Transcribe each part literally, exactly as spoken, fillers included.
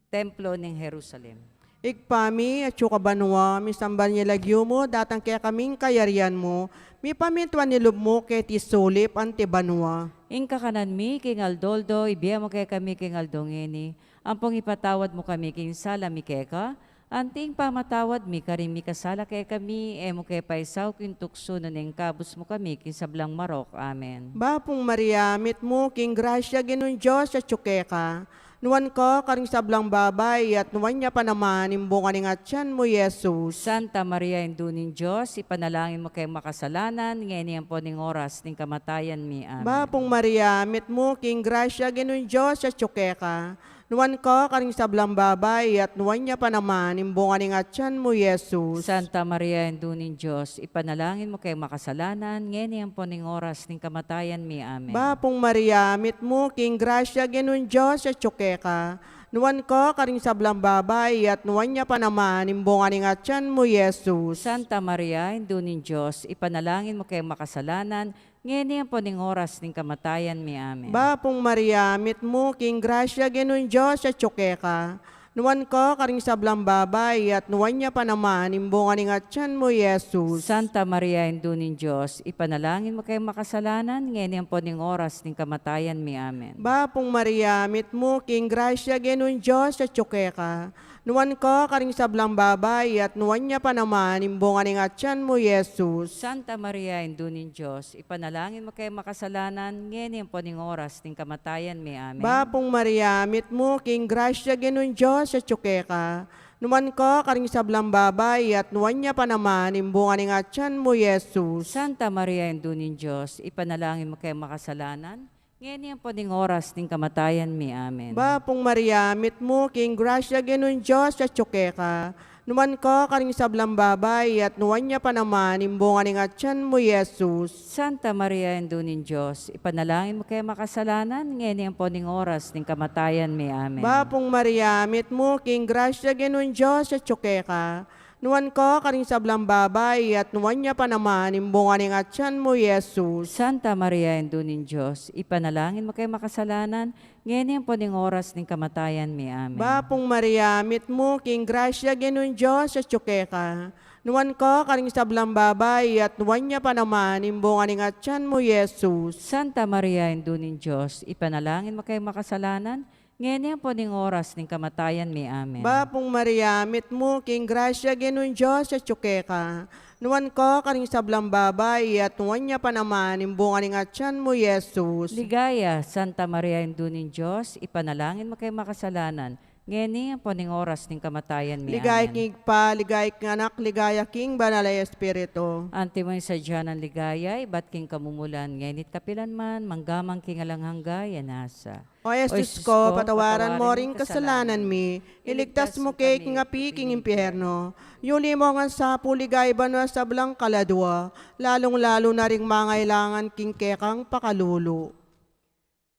templo ning Jerusalem. Ibpa mi, atsu ka banua, misamban ya ing lagyu mu, datang kekami ing kayarian mu, mipamintuan ing lub mu keti sulip anti banua. Ing kakanan mi king aldo-aldo ibie mu kekami king aldo ngeni, ampong ipatawad mu kami king sala mi keka, anti ing pamamatawad mi karing mikasala kekami, e mu ke paisaul king tuksu, nune ikabus mu kami king sablang marok. Amen. Bapu Maria, mitmu ka king grasya, ing Ginung Dios atsu keka. Nuan ka karing sablang babai, at nuan ya pa naman ing bunga ning atian mu, i Jesus. Santa Maria, Indu ning Dios, ipanalangin mu keng makasalanan, ngeni ampon ing oras ning kamatayan mi. Amen. Bapu Maria, mitmu ka king grasya, ing Ginung Dios atsu keka. Nuan ka karing sablang babai, at nuan ya pa naman ing bunga ning atian mu, i Jesus. Santa Maria, Indu ning Dios, ipanalangin mu keng makasalanan, ngeni ampon ing oras ning kamatayan mi. Amen. Bapu Maria, mitmu ka king grasya, ing Ginung Dios atsu keka. Nuan ka karing sablang babai, at nuan ya pa naman ing bunga ning atian mu, i Jesus. Santa Maria, Indu ning Dios, ipanalangin mu keng makasalanan, ngeni ampon ing oras ning kamatayan mi. Amen. Bapu Maria, mitmu ka king grasya, ing Ginung Dios atsu keka. Nuan ka karing sablang babai, at nuan ya pa naman ing bunga ning atian mu, i Jesus. Santa Maria, Indu ning Dios, ipanalangin mu keng makasalanan, ngeni ampon ing oras ning kamatayan mi. Amen. Bapu Maria, mitmu ka king grasya, ing Ginung Dios atsu keka. Nuan ka karing sablang babai, at nuan ya pa naman ing bunga ning atian mu, i Jesus. Santa Maria, Indu ning Dios, ipanalangin mu keng makasalanan, ngeni ampon ing oras ning kamatayan mi. Amen. Bapu Maria, mitmu ka king grasya, ing Ginung Dios atsu keka. Nuan ka karing sablang babai, at nuan ya pa naman ing bunga ning atian mu, i Jesus. Santa Maria, Indu ning Dios, ipanalangin mu keng makasalanan, ngeni ampon ing oras ning kamatayan mi. Amen. Bapu Maria, mitmu ka king grasya, ing Ginung Dios atsu keka. Nuan ka karing sablang babai, at nuan ya pa naman ing bunga ning atian mu, i Jesus. Santa Maria, Indu ning Dios, ipanalangin mu keng makasalanan, ngeni ampon ing oras ning kamatayan mi. Amen. Bapu Maria, mitmu ka king grasya, ing Ginung Dios atsu keka. Nuan ka karing sablang babai, at nuan ya pa naman ing bunga ning atian mu, i Jesus. Santa Maria, Indu ning Dios, ipanalangin mu keng makasalanan, ngeni ampon ing oras ning kamatayan mi. Amen. Bapu Maria, mitmu ka king grasya, ing Ginung Dios atsu keka. Nuan ka karing sablang babai, at nuan ya pa naman ing bunga ning atian mu, i Jesus. Santa Maria, Indu ning Dios, ipanalangin mu keng makasalanan, ngeni ampon ing oras ning kamatayan mi. Amen. Bapu Maria, mitmu ka king grasya, ing Ginung Dios atsu keka. Nuan ka karing sablang babai, at nuan ya pa naman ing bunga ning atian mu, i Jesus. Ligaya, Santa Maria, Indu ning Dios, ipanalangin mu keng makasalanan, ngeni ampon ing oras ning kamatayan mi. Ligaya. Amen. King Ibpa, ligaya king Anak, ligaya king Banal a Espiritu. Antimo ing sadya nang ligaya, ibat king kamumulan, ngeni't kapilan man, mangga man king alang angga. Amen. O Jesus ko, patawaran mo ring kasalanan mi, iligtas mu kami king api king impyerno, yuli mo ngan sa pu king banua sablang kaladua, lalung-lalu na ring mangailangan king kekang pakalulu.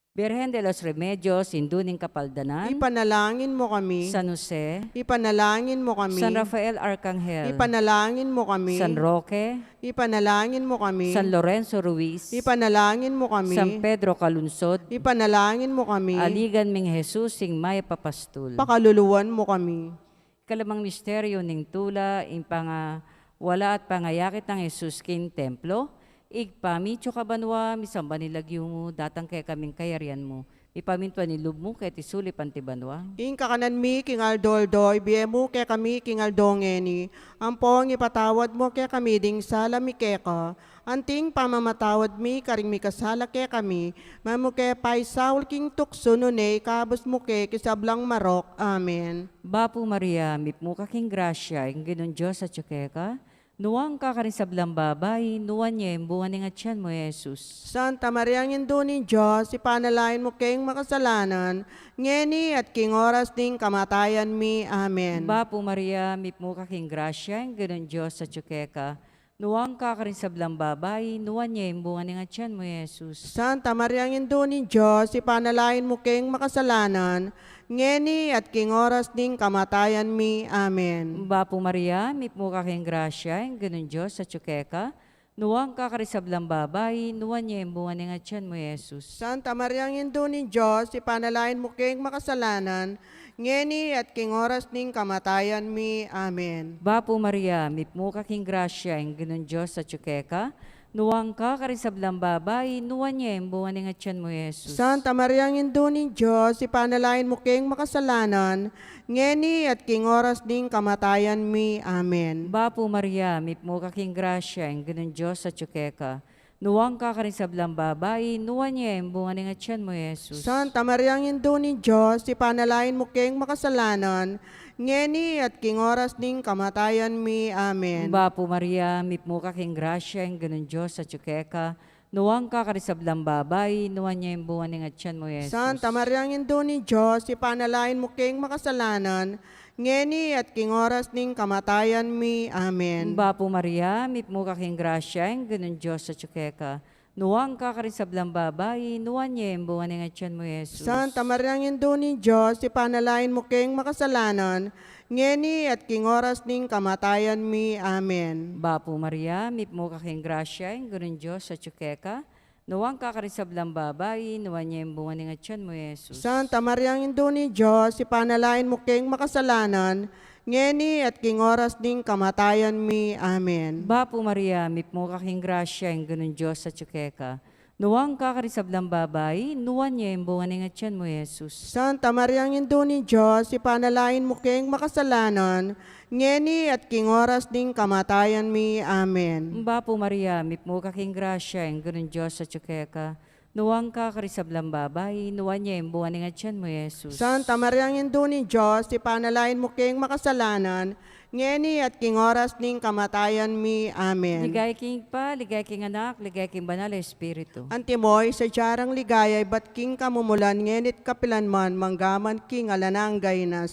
Birhen de los Remedios, Indu ning Kapaldanan, ipanalangin mo kami. San Jose, ipanalangin mo kami. San Rafael Arkanghel, ipanalangin mo kami. San Roque, ipanalangin mo kami. San Lorenzo Ruiz, ipanalangin mo kami. San Pedro Calungsod, ipanalangin mo kami. Aligan ming Jesus, ing mayap a pastul, pakaluluan mo kami. Ikalimang misteryo ning tula, ing pangawala at pangayakit nang Jesus king templo. Ibpa mi, atsu ka banua, misamban ing lagyu mu, datang kekami ing kayarian mu, mipamintuan ing lub mu keti sulip anti banua. Ing kakanan mi king aldo-aldo ibie mu kekami king aldo ngeni, ampong ipatawad mu kekami ding sala mi keka, anti ing pamamatawad mi karing mikasala kekami, e mu ke paisaul king tuksu, nune ikabus mu ke king sablang marok. Amen. Bapu Maria, mipnu ka king grasya, ing Ginung Dios atyu keka, nuan ka karing sablang babai, nuan ya ing bunga ning atyan mu, i Jesus. Santa Maria, Indu ning Dios, ipanalangin mu keng makasalanan, ngeni at king oras ning kamatayan mi. Amen. Bapu Maria, mipnu ka king grasya, ing Ginung Dios atyu keka, nuan ka karing sablang babai, nuan ya ing bunga ning atyan mu, i Jesus. Santa Maria, Indu ning Dios, ipanalangin mu keng makasalanan, ngeni at king oras ning kamatayan mi. Amen. Bapu Maria, mipnu ka king grasya, ing Ginung Dios atyu keka, nuan ka karing sablang babai, nuan ya ing bunga ning atyan mu, i Jesus. Santa Maria, Indu ning Dios, ipanalangin mu keng makasalanan, ngeni at king oras ning kamatayan mi. Amen. Bapu Maria, mitmu ka king grasya, ing Ginung Dios atyu keka, nuan ka karing sablang babai, nuan ya ing bunga ning atyan mu, Jesus. Santa Maria, Indu ning Dios, ipanalangin mu keng makasalanan, ngeni at king oras ning kamatayan mi. Amen. Bapu Maria, mitmu ka king grasya, ing Ginung Dios atyu keka, nuan ka karing sablang babai, nuan ya ing bunga ning atyan mu, Jesus. Santa Maria, Indu ning Dios, ipanalangin mu keng makasalanan, ngeni at king oras ning kamatayan mi. Amen. Bapu Maria, mitmu ka king grasya, ing Ginung Dios atyu keka, nuan ka karing sablang babai, nuan ya ing bunga ning atyan mu, Jesus. Santa Maria, Indu ning Dios, ipanalangin mu keng makasalanan, ngeni at king oras ning kamatayan mi. Amen. Bapu Maria, mitmu ka king grasya, ing Ginung Dios atyu keka, nuan ka karing sablang babai, nuan ya ing bunga ning atyan mu, Jesus. Santa Maria, Indu ning Dios, ipanalangin mu keng makasalanan, ngeni at king oras ning kamatayan mi. Amen. Bapu Maria, mitmu ka king grasya, ing Ginung Dios atyu keka, nuan ka karing sablang babai, nuan ya ing bunga ning atyan mu, Jesus. Santa Maria, Indu ning Dios, ipanalangin mu keng makasalanan, ngeni at king oras ning kamatayan mi. Amen. Bapu Maria, mitmu ka king grasya, ing Ginung Dios atyu keka, nuan ka karing sablang babai, nuan ya ing bunga ning atyan mu, Jesus. Santa Maria, Indu ning Dios, ipanalangin mu keng makasalanan, ngeni at king oras ning kamatayan mi. Amen. Bapu Maria, mitmu ka king grasya, ing Ginung Dios atyu keka, nuan ka karing sablang babai, nuan ya ing bunga ning atyan mu, Jesus. Santa Maria, Indu ning Dios, ipanalangin mu keng makasalanan, ngeni at king oras ning kamatayan mi. Amen. Ligaya king Ibpa, ligaya king Anak, ligaya king Banal a Espiritu. Antimo ing sadya nang ligaya ibat king kamumulan, ngeni at kapilan man, mangga man king alang angga. Amen.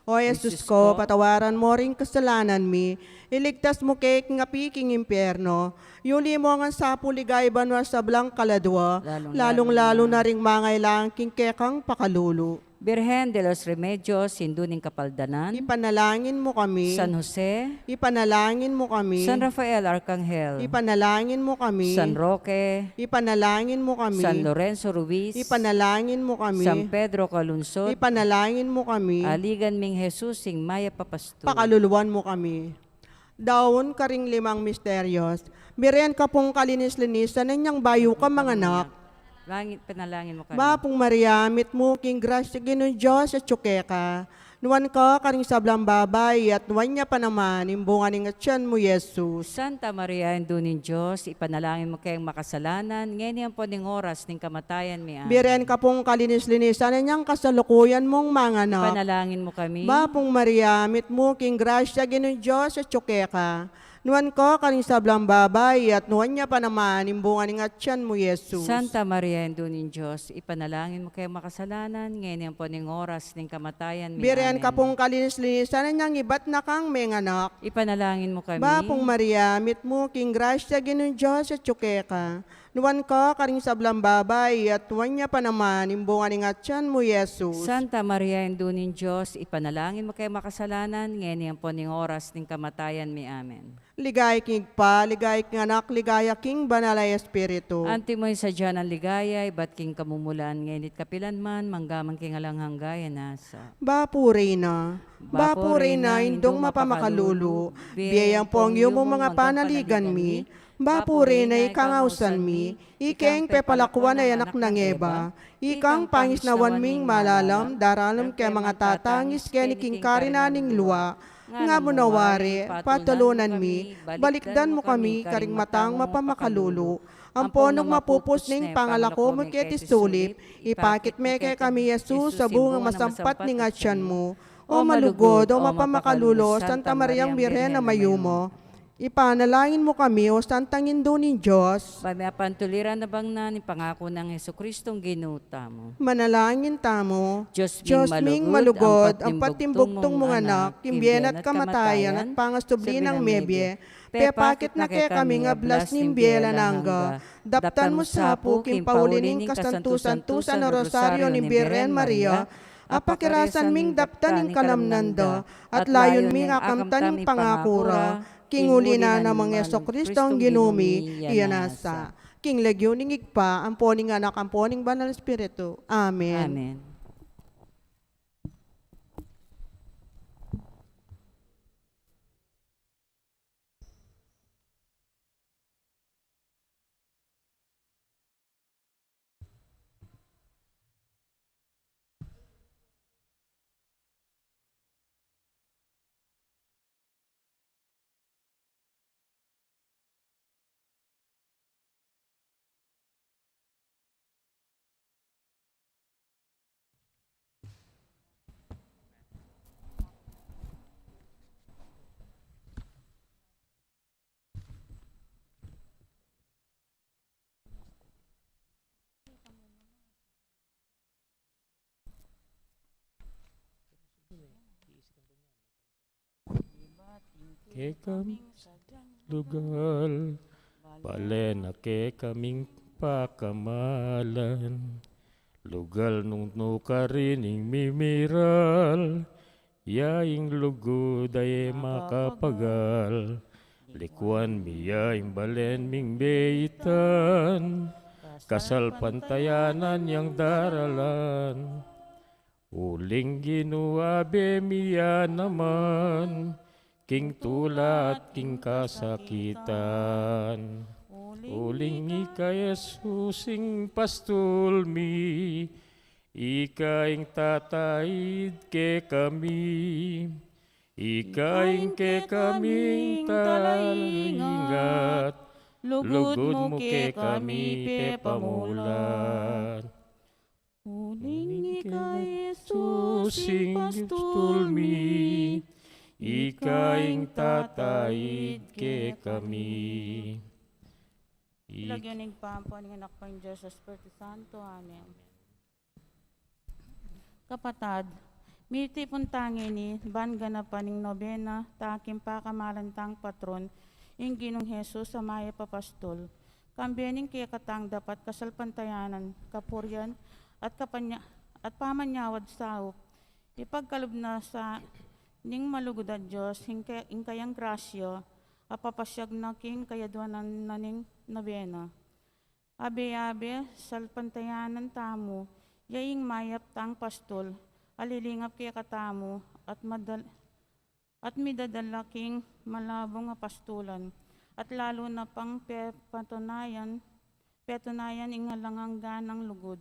O Jesus ko, patawaran mu ring kasalanan mi, iligtas mu kami king api king impyerno, yuli mu ngan sa pu king ligaya banua sablang kaladua, lalung-lalu na ring mangailangan king kekang pakalulu. Birhen de los Remedios, Indu ning Kapaldanan, ipanalangin mu kami. San Jose, ipanalangin mu kami. San Rafael Arkanghel, ipanalangin mu kami. San Roque, ipanalangin mu kami. San Lorenzo Ruiz, ipanalangin mu kami. San Pedro Calungsod, ipanalangin mu kami. Aligan ming Jesus, ing mayap a pastul, pakaluluan mu kami. Daun karing limang misterios. Birhen ka pung kalinis-linisan inyang bayu kang manganak. Langit, panalangin mu kami. Bapu Maria, mitmu ka king grasya, ing Ginung Dios atyu keka. Nuan ka karing sablang babai, at nuan ya pa naman ing bunga ning atyan mu, Jesus. Santa Maria, Indu ning Dios, ipanalangin mu keng makasalanan, ngeni ampon king oras ning kamatayan mi. Amen. Birhen ka pung kalinis-linisan inyang kasalukuyan mung manganak. Ipanalangin mu kami. Bapu Maria, mitmu ka king grasya, ing Ginung Dios atyu keka. Nuan ka karing sablang babai, at nuan ya pa naman ing bunga ning atyan mu, Jesus. Santa Maria, Indu ning Dios, ipanalangin mu keng makasalanan, ngeni ampon king oras ning kamatayan mi. Amen. Birhen ka pung kalinis-linisan inyang ibat na kang menganak. Ipanalangin mu kami. Bapu Maria, mitmu ka king grasya, ing Ginung Dios atyu keka. Nuan ka karing sablang babai, at nuan ya pa naman ing bunga ning atyan mu, Jesus. Santa Maria, Indu ning Dios, ipanalangin mu keng makasalanan, ngeni ampon king oras ning kamatayan mi. Amen. Ligaya king Ibpa, ligaya king Anak, ligaya king Banal a Espiritu. Antimo ing sadya nang ligaya ibat king kamumulan, ngeni at kapilan man, mangga man king alang angga. Amen. Bapu Reyna, Bapu Reyna, Indung mapamakalulu, bie ampong yumu ing panaligan mi. Bapu Reyna, ikang ausan mi, ikeng pepalakuan a anak nang Eva, ikang pangisnawan ming malalam, daralan ke mangatatangis keni king karinan ning lua. Nga mu na wari, patulunan mi, balikdan mu kami karing matang mapamakalulu, ampon nung mapupus ne ing pangalako mu keti sulip, ipakit me kekami i Jesus a bungang masampat ning atyan mu. O malugud, o mapamakalulu, Santa Mariang Birhen a mayumu, ipanalangin mu kami, O Santang Indu ning Dios. Ban mi apantuliran a bangnan ing pangaku nang Jesucristong Ginu tamu. Manalangin tamu. Dios ming malugud, ampat ing bugtung mung Anak, king bie na at kamatayan at pangasubli nang mebie, pepakit na kekami ing ablas ning bie alang angga. Daptan mu sa pu king pauli ning kasantu-santusan a Rosario ning Birhen Maria, a pakirasan ming daptan ing kalamnan da, at layun ming akamtan ing pangaku ra, king uli na nang Jesucristong Ginu mi. Iya na sa. King lagyu ning Ibpa, ampo ning Anak, ampo ning Banal Espiritu. Amen. Amen. Kekaming sadyang lugal, bale na kekaming pakamalan. Lugal nung nu karin ing mimiral, ya ing lugud a e makapagal. Likuan mi ya ing balen ming beitan, kasalpantayanan yang daralan. Uling Ginu, abe mi ya naman, king tula at king kasakitan. Uling ika Jesus ing pastul mi, ika ing tataid kekami, ika ing kekaming talaingat, lugud mu kekami pepamulat. Uling ika Jesus ing pastul mi, ika ing tataid kekami. Lagyu ning Ibpa, ampo ning Anak, ampo ning Dios Espiritu Santo. Amen. Kapatad, mitipun ta ngeni ban ganapan ing nobena ta king pakamalan tang patron, ing Ginung Jesus a mayap a pastul. Kambe ning kekatang dapat kasalpantayanan, kapurian, at kapanya-, at pamanyawad saup, ipagkalub na sa ning malugud a Dios ing ke-, ing kayang grasya, a papasiag na king kayadwanan na ning nobena. Abe-abe, salpantayanan tamu ya ing mayap tang pastul a lilingap kekatamu at madal-, at midadala king malabung a pastulan, at lalu na pang pepatunayan, petunayan ing alang angga nang lugud.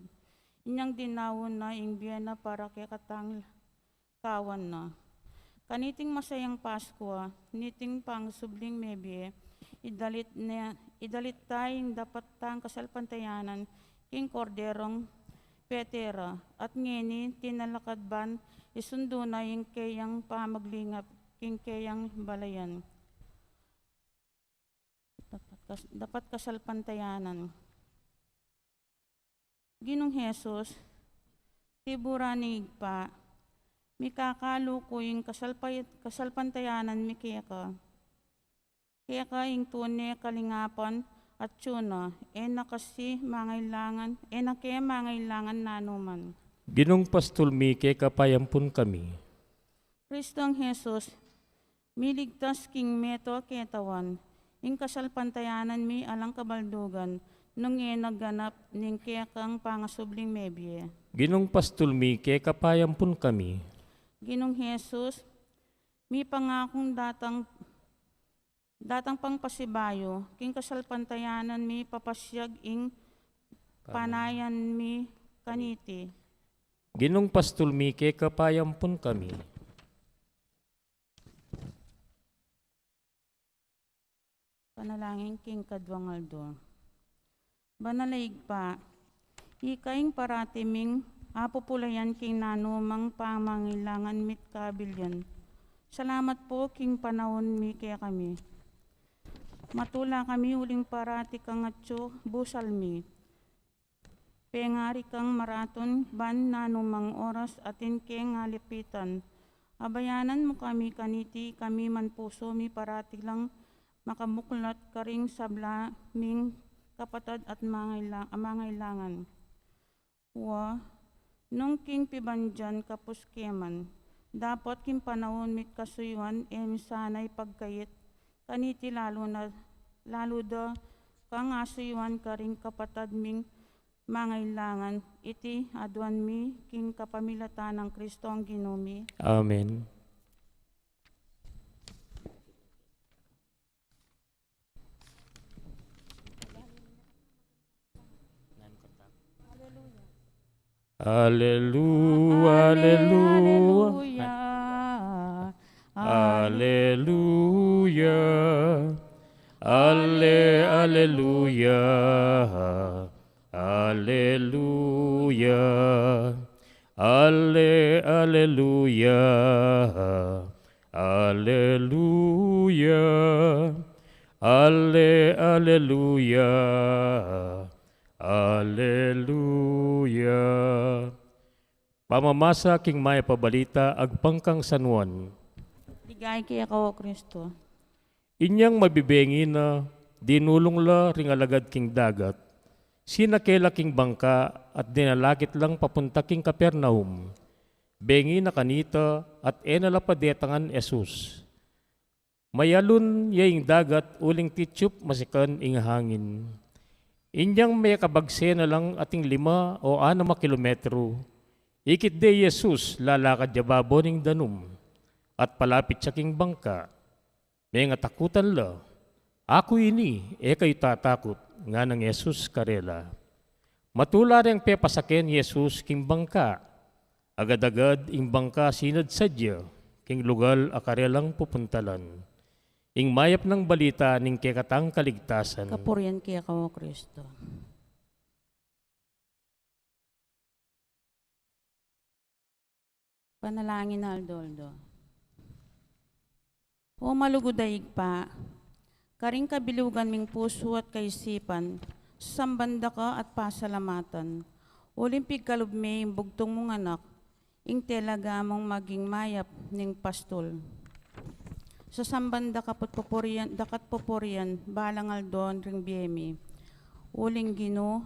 Inyang dinaun na ing bie na para kekatang kawan na. Kaniting masayang Paskua, niting pangasubling mebie, idalit ne, idalit ta ing dapat tang kasalpantayanan king Korderong pete ra, at ngeni tinalakad ban isundu na ing keyang pamaglingap king keyang balayan. Dapat kas-, dapat kasalpantayanan. Ginung Jesus, tiburan ning Ibpa, mikakalu ku ing kasalpay-, kasalpantayanan mi keka. Keka ing tune kalingapan at tiyuna, e na kasi mangailangan, e na ke mangailangan nanuman. Ginung pastul mi, keka payampun kami. Kristong Jesus, miligtas king meto a ketawan, ing kasalpantayanan mi alang kabaldugan, nung e na ganap ning kekang pangasubling mebie. Ginung pastul mi, keka payampun kami. Ginung Jesus, mipangakung datang, datang pang pasibayu, king kasalpantayanan mi papasiag ing panayan mi kaniti. Ginung pastul mi, keka payampun kami. Panalangin king kaduang aldo. Banal a Ibpa, ika ing parati ming apupulayan king nanumang pamangailangan mi't kabilian. Salamat pu king panaun mi kekami. Matula kami uling parati kang atyu busal mi. Pengari kang maratun ban nanumang oras atin keng alipitan. Abayanan mu kami kaniti, kami man pusu mi parati lang makabuklat karing sabla ming kapatad at mangaila-, a mangailangan. Wa, nung king pibandian kapus ke man, dapot king panaun mi't kasuyuan e mi sana ipagkait kaniti lalu na, lalu da kang asuyuan karing kapatad ming mangailangan. Iti aduan mi king kapamilatan nang Kristong Ginu mi. Amen. Aleluya, aleluya, aleluya, ale, aleluya, aleluya, ale, aleluya, aleluya, ale, aleluya, aleluya. Pamamasa king Mayap a Balita agpang kang San Juan. Ligaya keka, O Kristo. Inyang mabibengi na, dinulung la ring alagad king dagat, sinake la king bangka at dinalakit lang papunta king Capernaum. Bengi na kanita at e na la padetangan Jesus. Mayalun ya ing dagat uling titiup masikan ing hangin. Inyang mekabagse na lang ating lima o anam a kilometro, ikit de i Jesus lalakad ya babo ning danum at palapit ya king bangka. Mengatakutan la. "Aku ini, e kayu tatakut," ngana nang Jesus karela. Matula reng pepasaken i Jesus king bangka, agad-agad ing bangka sinadsad ya king lugal a karelang pupuntalan. Ing mayap nang balita ning kekatang kaligtasan. Kapurian keka, O Kristo. Panalangin aldo-aldo. O malugud a Ibpa, karing kabilugan ming pusu at kaisipan, sasamban da ka at pasalamatan. Uling pigkalub me ing bugtung mung anak, ing talaga mung maging mayap ning pastul. Sasamban da ka at pupurian, da ka at pupurian, balang aldo ring bie mi. Uling Ginu,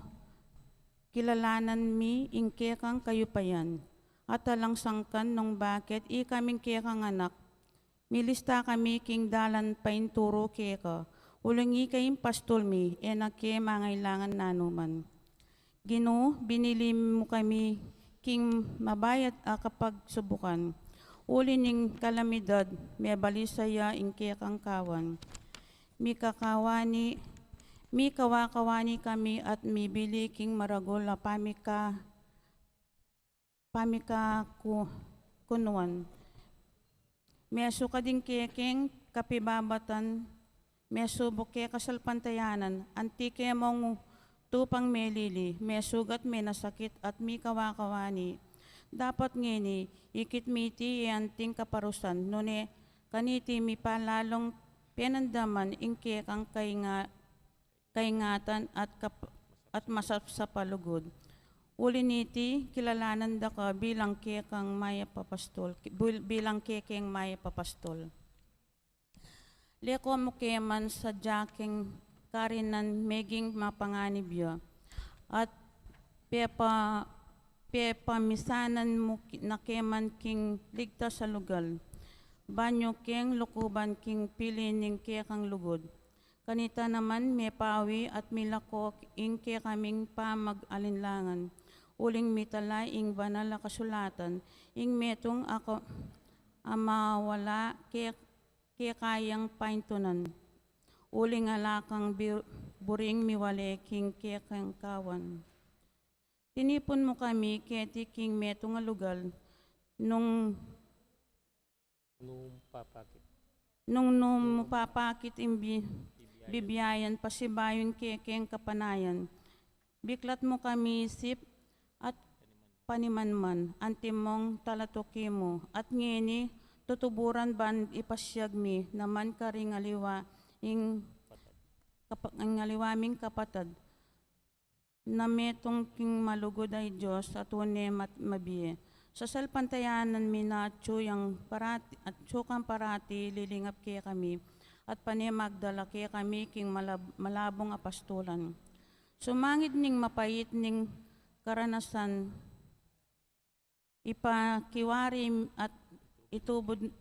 kilalanan mi ing kekang kayupayan, at alang sangkan nung bakit ikaming kekang anak, milista kami king dalan painturu keka, uling ika ing pastul mi, e na ke mangailangan nanu man. Ginu, binili mu kami king mabayat a kapagsubukan, uli ning kalamidad, mebalisa ya ing kekang kawan. Mikakawani, mikawakawani kami at mibili king maragul a pamika-, pamikaku-, kunuan. Mesu ka ding kekeng kapibabatan, mesubuk ke kasalpantayanan, anti ke mung tupang melili, mesugat menasakit at mikawakawani. Dapat ngeni, ikit mi iti e anting kaparusan, nune kaniti mi pa lalung penandaman ing kekang kainga-, kaingatan at kap-, at masapsap a lugud. Uli niti, kilalanan da ka bilang kekang mayap a pastul, ki-, bil-, bilang kekeng mayap a pastul. Leko mu ke man sadya king karinan meging mapanganib ya, at pepa-, pepamisanan mu ki-, na ke man king ligtas a lugal. Ban yu keng lukuban king pili ning kekang lugud. Kanita naman mepawi at milako ing kekaming pamag-alinlangan. Uling mitala ing banal a kasulatan, ing metung a ka-, a mawala ke-, kekayang paintunan. Uling ala kang bi-, buring miwale king kekang kawan. Tinipun mu kami keti king metung a lugal, nung Nung papakit. Nung, nung mupapakit ing bi-, bibiayan, pasibayu ing kekeng kapanayan. Biklat mu kami isip at panimanman, antimong talatuki mu, at ngeni tutuburan ban ipasiag mi naman karing aliwa ing kapa-, ing aliwa ming kapatad. Na metung king malugud a Dios a tune mat-, mabie. Sasalpantayanan mi na atyu yang parati, atyu kang parati lilingap kekami, at pane magdala kekami king malab-, malabung a pastulan. Sumangid ning mapait ning karanasan, ipakiwari at itubud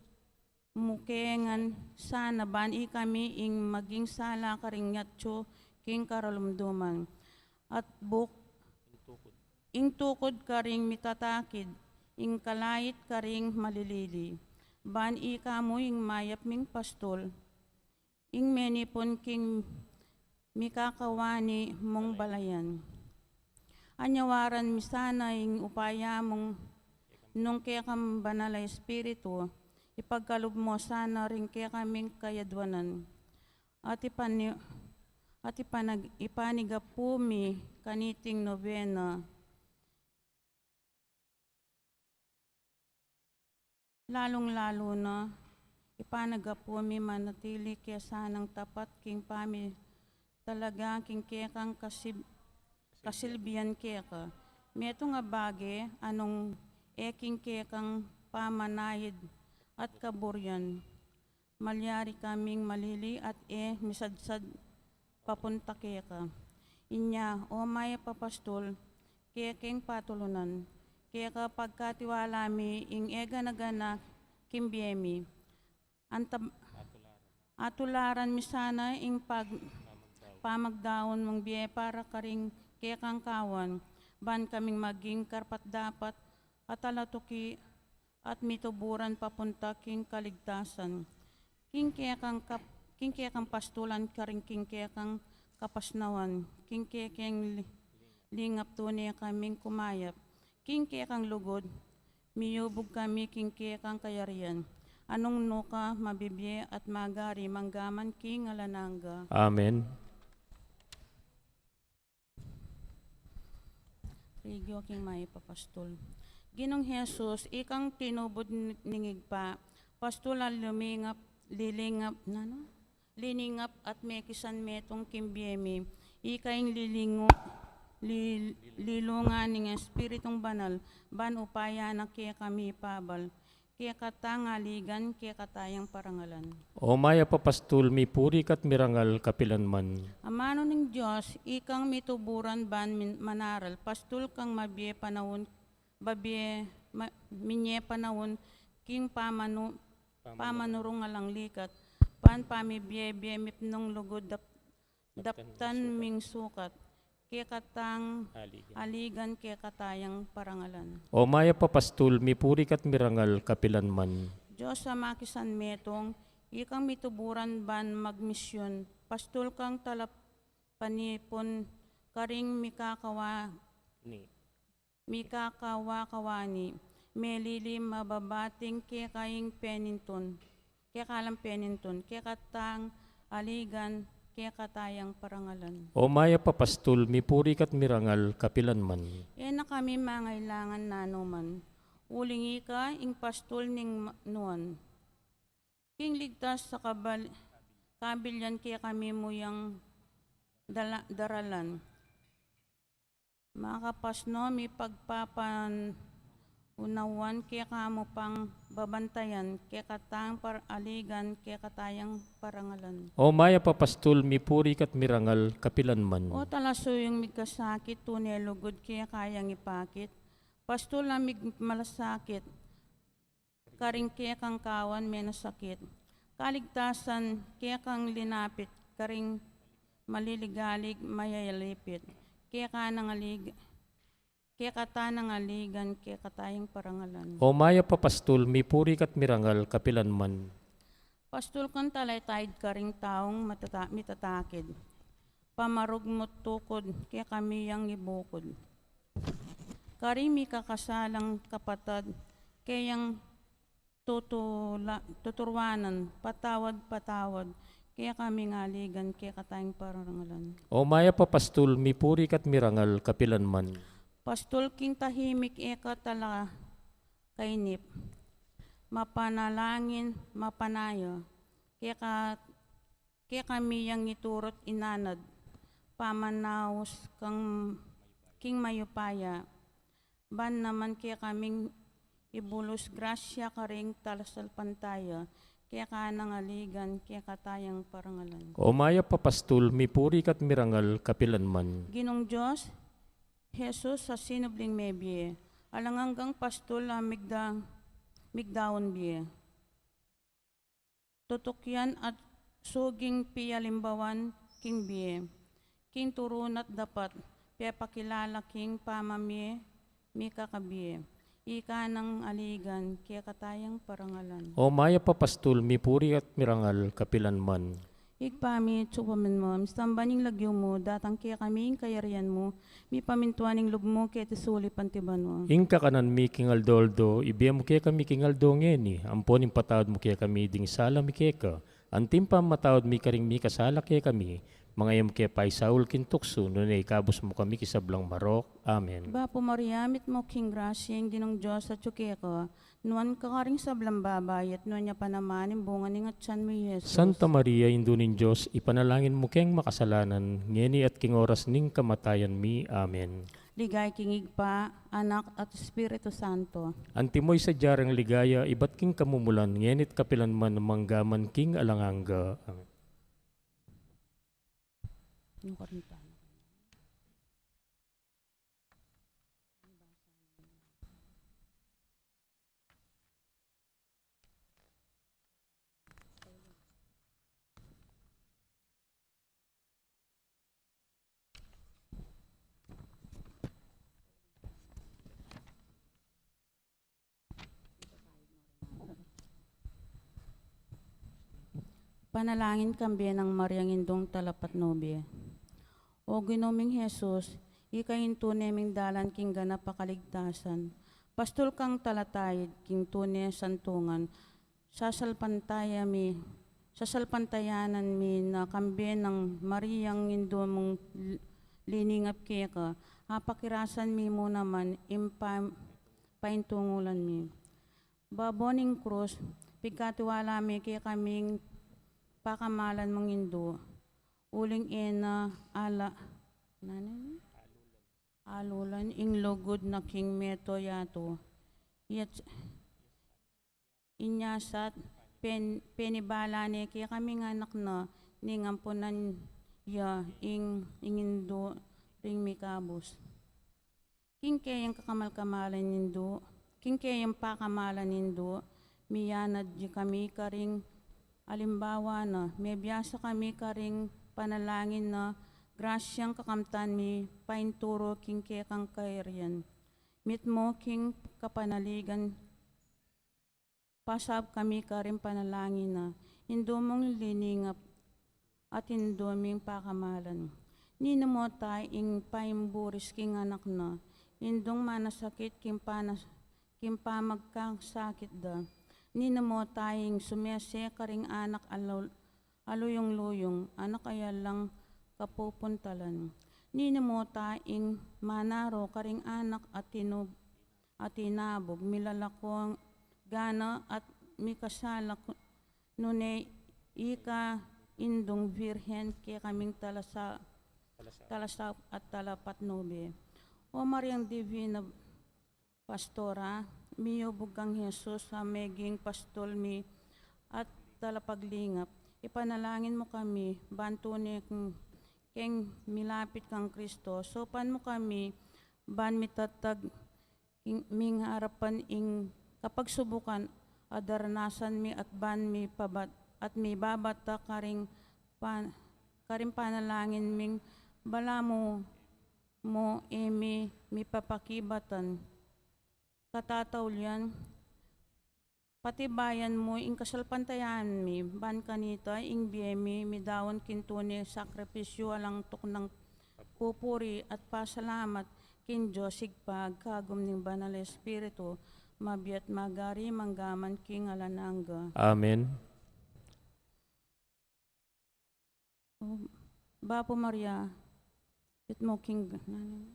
mu ke ngan sana ban ikami ing maging sala karing atyu king karalumduman. At buk-, ing tukud karing mitatakid, ing kalait karing malilili. Ban ika mu ing mayap ming pastul, ing menipun king mikakawani mung balayan. Anyawaran mi sana ing upaya mung nung kekang Banal a Espiritu, ipagkalub mu sana ring kekaming kayadwanan. At ipani-, at ipanag-, ipanigapu mi kaniting nobena. Lalung-lalu na, ipanagapu mi manatili ke sanang tapat king pami-, talaga king kekang kasib-, kasilbian keka. Metung a bage, anung e king kekang pamanaid at kaburian. malyari kaming malili at e misadsad papunta keka. Inya, o mayap a pastul, kekeng patulunan, keka pagkatiwala mi ing e gana-gana king bie mi. Antab-, atularan mi sana ing pag-, pamagdaun mung bie para karing kekang kawan, ban kaming maging karapat-dapat at talatuki at mituburan papunta king kaligtasan. King kekang kap-, king kekang pastulan karing king kekang kapasnawan, king kekeng li-, lingap tune kaming kumayap, king kekang lugud, miyubug kami king kekang kayarian. Anung nuka mabibie at magari manggaman king alang angga. Amen. Rigyo king mayap a pastul. Ginung Jesus, ikang tinubud ni-, ning Ibpa, pastul a lumingap, lilingap, nanu? Liningap at mekisan metung king bie mi. Ika ing lilingu-, li-, lilungan ning Espiritung Banal, ban upaya na kekami pabal. Kekatang aligan, kekatayang parangalan. O mayap a pastul, mipuri ka't mirangal kapilan man. Amanu ning Dios, ikang mituburan ban min-, manaral, pastul kang mabie panaun, babie, ma-, minye panaun, king pamanu-, pamanurung alang likat, ban pamibie-bie mipnung lugud dap-, daptan ming sukat, kekatang aligan, kekatayang parangalan. O mayap a pastul, mipuri ka't mirangal kapilan man. Dios a makisan metung, ikang mituburan ban magmisyun, pastul kang talapanipun karing mikakawa-, ni mikakawa-kawani, melili mababating keka ing penintun, kekalang penintun, kekatang aligan, kekatayang parangalan. O mayap a pastul, mipuri ka't mirangal kapilan man. E na kami mangailangan nanu man, uling ika ing pastul ning ma-, nuan. King ligtas a kabal-, kabilyan kekami mu yang dala-, daralan. Makapasno, mipagpapan-, unawan keka mu pang babantayan, kekatang par-, aligan, kekatayang parangalan. O mayap a pastul, mipuri ka't mirangal kapilan man. O talasuyung migkasakit, tune lugud keka yang ipakit, pastul a migmalasakit, karing kekang kawan menasakit. Kaligtasan kekang linapit, karing maliligalig mayayalipit. Keka nang alig-, kekata nang aligan, kekatayang parangalan. O mayap a pastul, mipuri ka't mirangal kapilan man. Pastul kang talaytayid karing taung matata-, mitatakid. Pamarugmut tukud, kekami yang ibukud. Karing mikakasalang kapatad, keyang tutula-, tuturuanan, patawad, patawad, kekaming aligan, kekatayang parangalan. O mayap a pastul, mipuri ka't mirangal kapilan man. Pastul king tahimik, e ka tala kainip. Mapanalangin, mapanaya, keka-, kekami yang iturut inanad, pamanaus kang king mayupaya, ban naman kekaming ibulus grasya karing talasalpantaya, keka nang aligan, kekatayang parangalan. O mayap a pastul, mipuri ka't mirangal kapilan man. Ginung Dios, Jesus a sinubling mebie, alang anggang pastul a migda-, migdaun bie. Tutukyan at suging pialimbawan king bie, king turun at dapat, pepakilala king pamamie, mikakabie, ika nang aligan, kekatayang parangalan. O mayap a pastul, mipuri at mirangal kapilan man. Ibpa mi, atsu ka banua, misamban ya ing lagyu mu, datang kekami ing kayarian mu, mipamintuan ing lub mu keti sulip anti banua. Ing kakanan mi king aldo-aldo, ibie mu kekami king aldo ngeni, ampon ipatawad mu kekami ding sala mi keka, anti ing pamamatawad mi karing mikasala kekami, manga e mu ke paisaul king tuksu, nune ikabus mu kami king sablang marok. Amen. Bapu Maria, mitmu ka king grasya, ing Ginung Dios atyu keka, nuan ka karing sablang babai, at nuan ya pa naman ing bunga ning atyan mu, i Jesus. Santa Maria, Indu ning Dios, ipanalangin mu keng makasalanan, ngeni at king oras ning kamatayan mi. Amen. Ligaya king Ibpa, Anak, at Espiritu Santo. Antimo ing sadya rang ligaya, ibat king kamumulan, ngeni at kapilan man, mangga man king alang angga. Amen. Yung karintan. Panalangin kambe nang Mariang Indung Talapatnubie. O Ginu ming Jesus, ika ing tune ming dalan king ganap a kaligtasan. Pastul kang talatayid king tune santungan. Sasalpantaya mi, sasalpantayanan mi na kambe nang Mariang Indu mung l-, liningap keka, apakirasan mi mu naman ing pa-, paintungulan mi. Babo ning krus, pigkatiwala mi kekaming pakamalan mung Indu. Uling e na ala, nanu? Alulan ing lugud na king meto yatu. Yet, inya sat, pen-, penibala ne kekaming anak na ning ampunan ya ing, ing Indu ring mikabus. King keyang kakamal-kamalan Indu, king keyang pakamalan Indu, miyanad ya kami karing alimbawa na, mebiasa kami karing panalangin na, grasyang kakamtan mi painturu king kekang kayarian. Mitmu king kapanaligan, pasab kami karing panalangin na, Indu mung liningap at Indu ming pakamalan. Ninumu ta ing paimburis king anak na, Indung manasakit king panas-, king pamagkasakit da. Ninumu ta ing sumese karing anak alu-, aluyung-luyung, anak a alang kapupuntalan. Ninumu ta ing manaro karing anak a tinub-, a tinabug, milalako gana at mikasalak, nune ika Indung Birhen kekaming talasa-, talasaup at talapatnubie. O Mariang Divina Pastora, miyubug kang Jesus a meging pastul mi at talapaglingap. Ipanalangin mu kami, ban tune keng, keng milapit kang Kristo. Saupan mu kami, ban mitatag ing, ming arapan ing kapagsubukan a daranasan mi at ban mipabat-, at mibabata karing pan-, karing panalangin ming balamu mu e mi mipapakibatan. Katataulian, patibayan mu ing kasalpantayanan mi, ban kanita ing bie mi midaun king tune sakripisyu alang tuknang pupuri at pasalamat king Dios Ibpa, kagum ning Banal Espiritu, mabiat magari manggaman king alang angga. Amen. O Bapu Maria, mitmu king, nanu?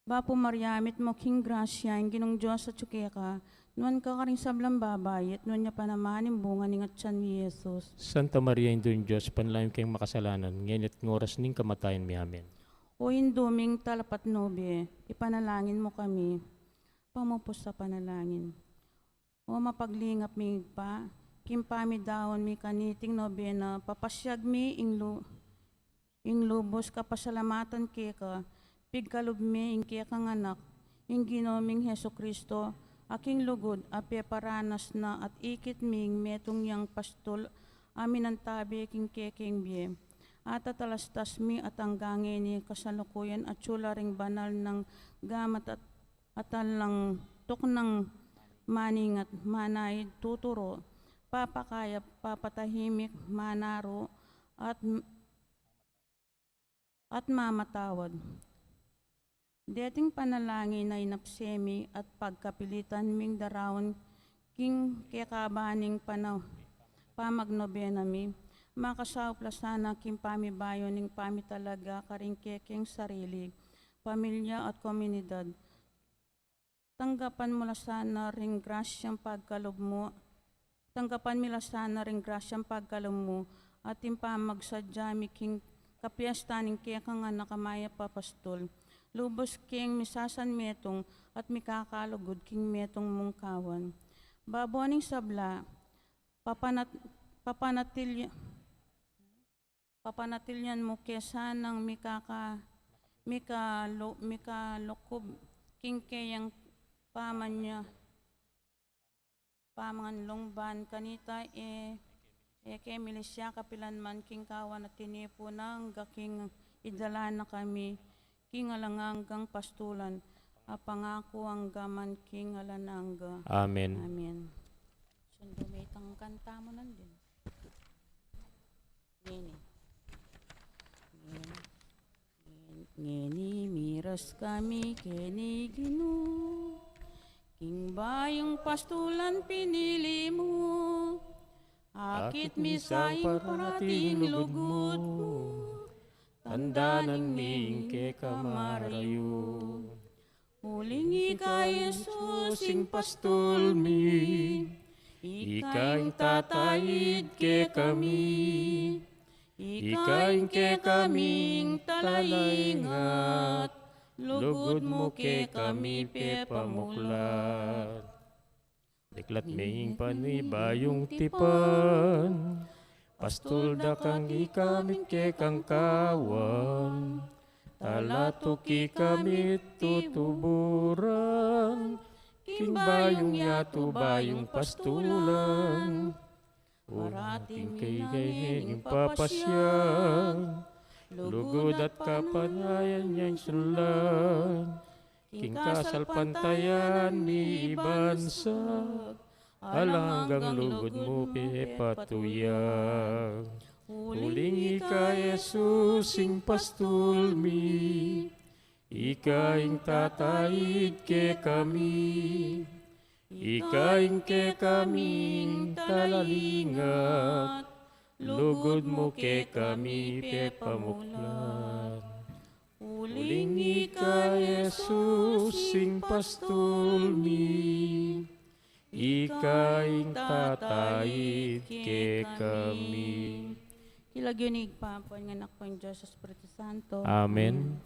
Bapu Maria, mitmu king grasya, ing Ginung Dios atyu keka, nuan ka karing sablang babai, at nuan ya pa naman ing bunga ning atyan mu, i Jesus. Santa Maria, Indu ning Dios, ipanalangin mu kaming makasalanan, ngeni at king oras ning kamatayan mi. Amen. O Indu ming talapatnubie, ipanalangin mu kami. Pamupus a panalangin. O mapaglingap ming Ibpa, king pamidaun mi kaniting nobena, papasyag mi ing lu-, ing lubus kapasalamatan keka, pigkalub mi ing kekang Anak, ing Ginu ming Jesucristo, a king lugud a peparanas na at ikit ming metung yang pastul a minantabe king kekeng bie. At atalastas mi at angga ngeni kasalukuyan atyu la ring banal nang gamat at at alang tuknang maningat, manaid, tuturu, papakayap, papatahimik, manaro, at, at mamatawad. Deting panalangin a inapse mi at pagkapilitan ming daraun king kekaban ning pana-, pamagnobena mi, makasaup la sana king pamibayu ning pamitalaga karing kekeng sarili, pamilya at komunidad. Tanggapan mu la sana ring grasyang pagkalub mu, tanggapan mi la sana ring grasyang pagkalub mu, at ing pamagsadya mi king kapiestan ning kekang anak a mayap a pastul. Lubus keng misasanmetung at mikakalugud king metung mung kawan. Babo ning sabla, papanat-, papanatili-, papanatilian mu ke sanang mikaka-, mikalo-, mikalukub king keyang pamanya-, pamanlungban kanita, e, e ke milisya kapilan man king kawan a tinipun na angga king idala na kami king alang anggang pastulan, a pangaku angga man king alang angga. Amen. Amen. Sundu me itang kanta mu nandin. Ngeni. Ngeni. Ngeni miras kami keni Ginu, king bayung pastulan pinili mu. Akit mi sa ing parating lugud mu, tandanan mi ing keka marayu. Uling ika Jesus ing pastul mi, ika ing tataid kekami, ika ing kekaming talaingat, lugud mu kekami pepamuklat. Diklat mi ing panibayung tipan, pastul da kang ika ing kekang kawan, talatuki kami tutuburan, king bayung yatu bayung pastulan. Parati mi nang ing papasya, lugud at kapanayan yang sunlan, king kasalpantayan mi ibansag, alang anggang lugud mu pepatuya. Uling ika Jesus ing pastul mi, ika ing tataid kekami, ika ing kekaming talaingat, lugud mu kekami pepamuklat. Uling ika Jesus ing pastul mi, ika ing tataid kekami. King lagyu ning Ibpa, ning Anak, ning Dios Espiritu Santo. Amen.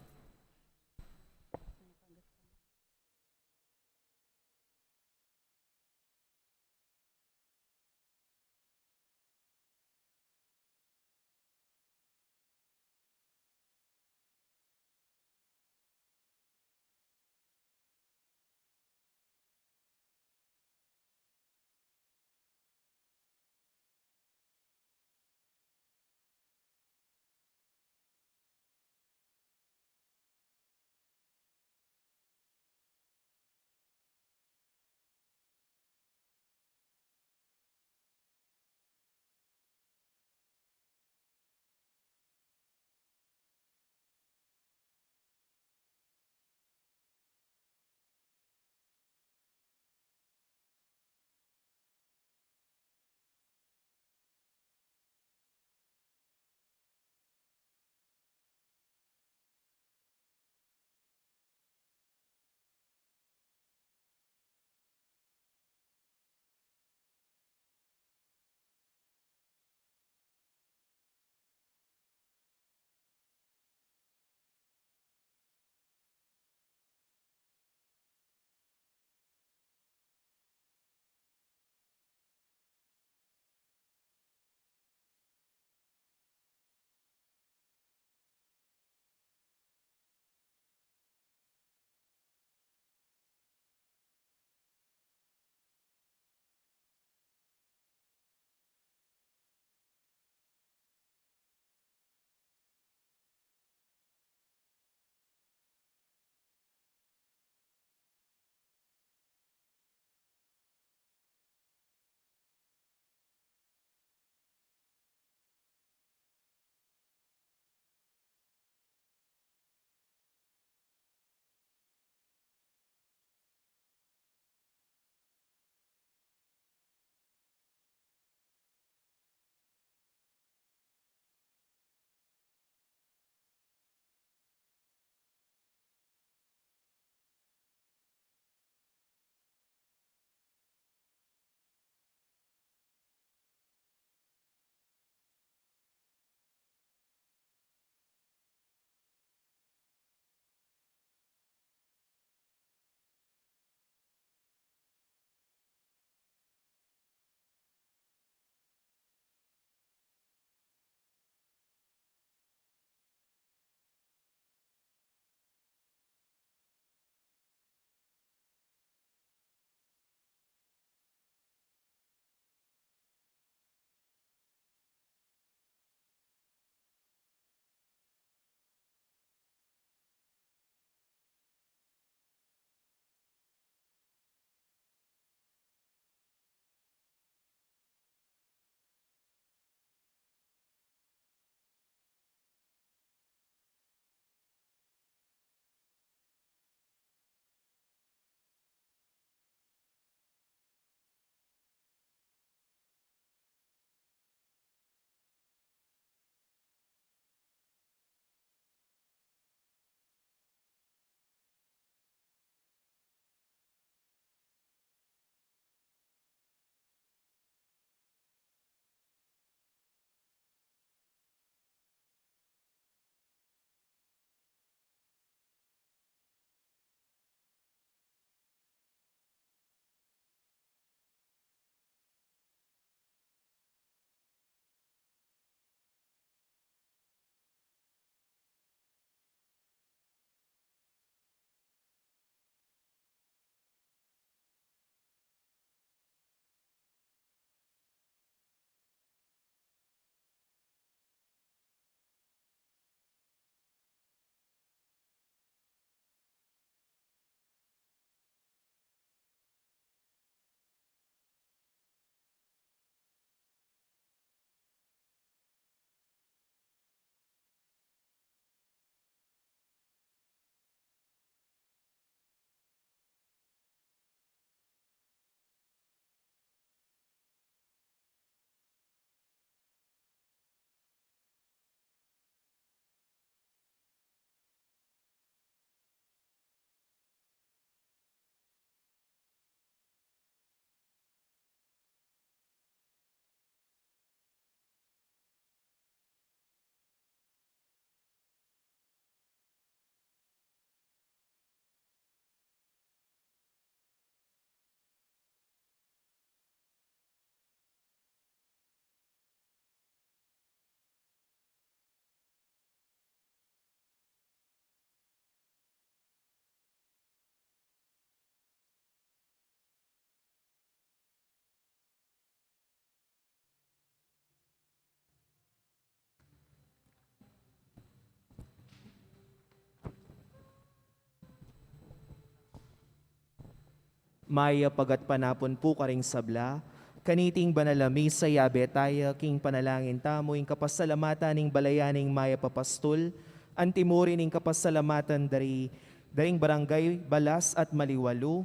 Mayap a gatpanapun pu karing sabla. Kaniting banal a misa, yabe taya king panalangin tamu ing kapasalamatan ning balayan ning Mayap a Pastul, anti mu rin ing kapasalamatan dari, daring Barangay Balas at Maliwalu,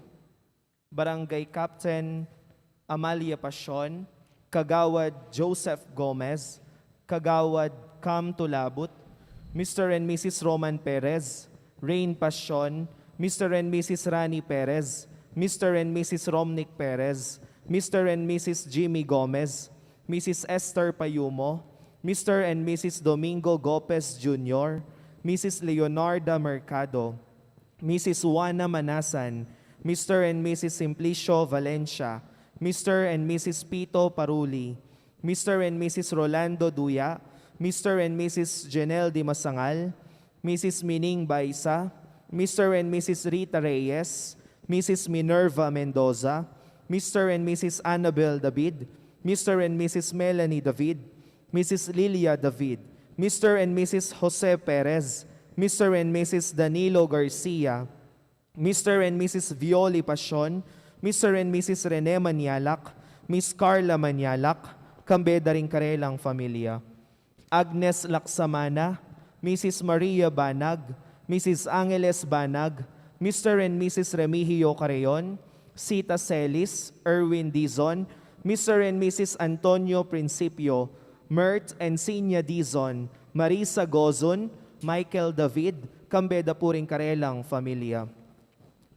Barangay Captain Amalia Pasion, Kagawad Joseph Gomez, Kagawad Cam Tulabut, Mister and Missus Roman Perez, Rain Pasion, Mister and Missus Rani Perez, Mister and Missus Romnick Perez, Mister and Missus Jimmy Gomez, Missus Esther Payumo, Mister and Missus Domingo Gopez Junior, Missus Leonarda Mercado, Missus Juana Manasan, Mister and Missus Simplicio Valencia, Mister and Missus Pito Paruli, Mister and Missus Rolando Duya, Mister and Missus Jenel Dimasangal, Missus Mining Baisa, Mister and Missus Rita Reyes, Missus Minerva Mendoza, Mister and Missus Annabel David, Mister and Missus Melanie David, Missus Lilia David, Mister and Missus Jose Perez, Mister and Missus Danilo Garcia, Mister and Missus Violi Pasion, Mister and Missus Rene Manialak, Miss Carla Manialak, kambe da ring karelang familia. Agnes Laksamana, Missus Maria Banag, Missus Angeles Banag, Mister and Missus Remigio Carreon, Sita Celis, Erwin Dizon, Mister and Missus Antonio Principio, Mert and Sinya Dizon, Marisa Gozon, Michael David, kambe da pu ring karelang familia.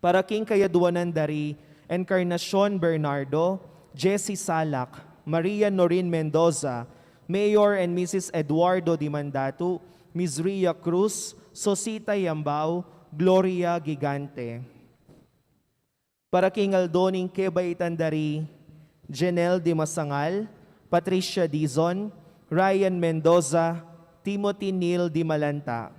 Para king kayadwanan dari Encarnacion Bernardo, Jessie Salak, Maria Norin Mendoza, Mayor and Missus Eduardo Dimandatu, Miss Ria Cruz, Sosita Yambao, Gloria Gigante. Para king aldo ning kebaitan dari Jenel Dimasangal, Patricia Dizon, Ryan Mendoza, Timothy Neil Dimalanta.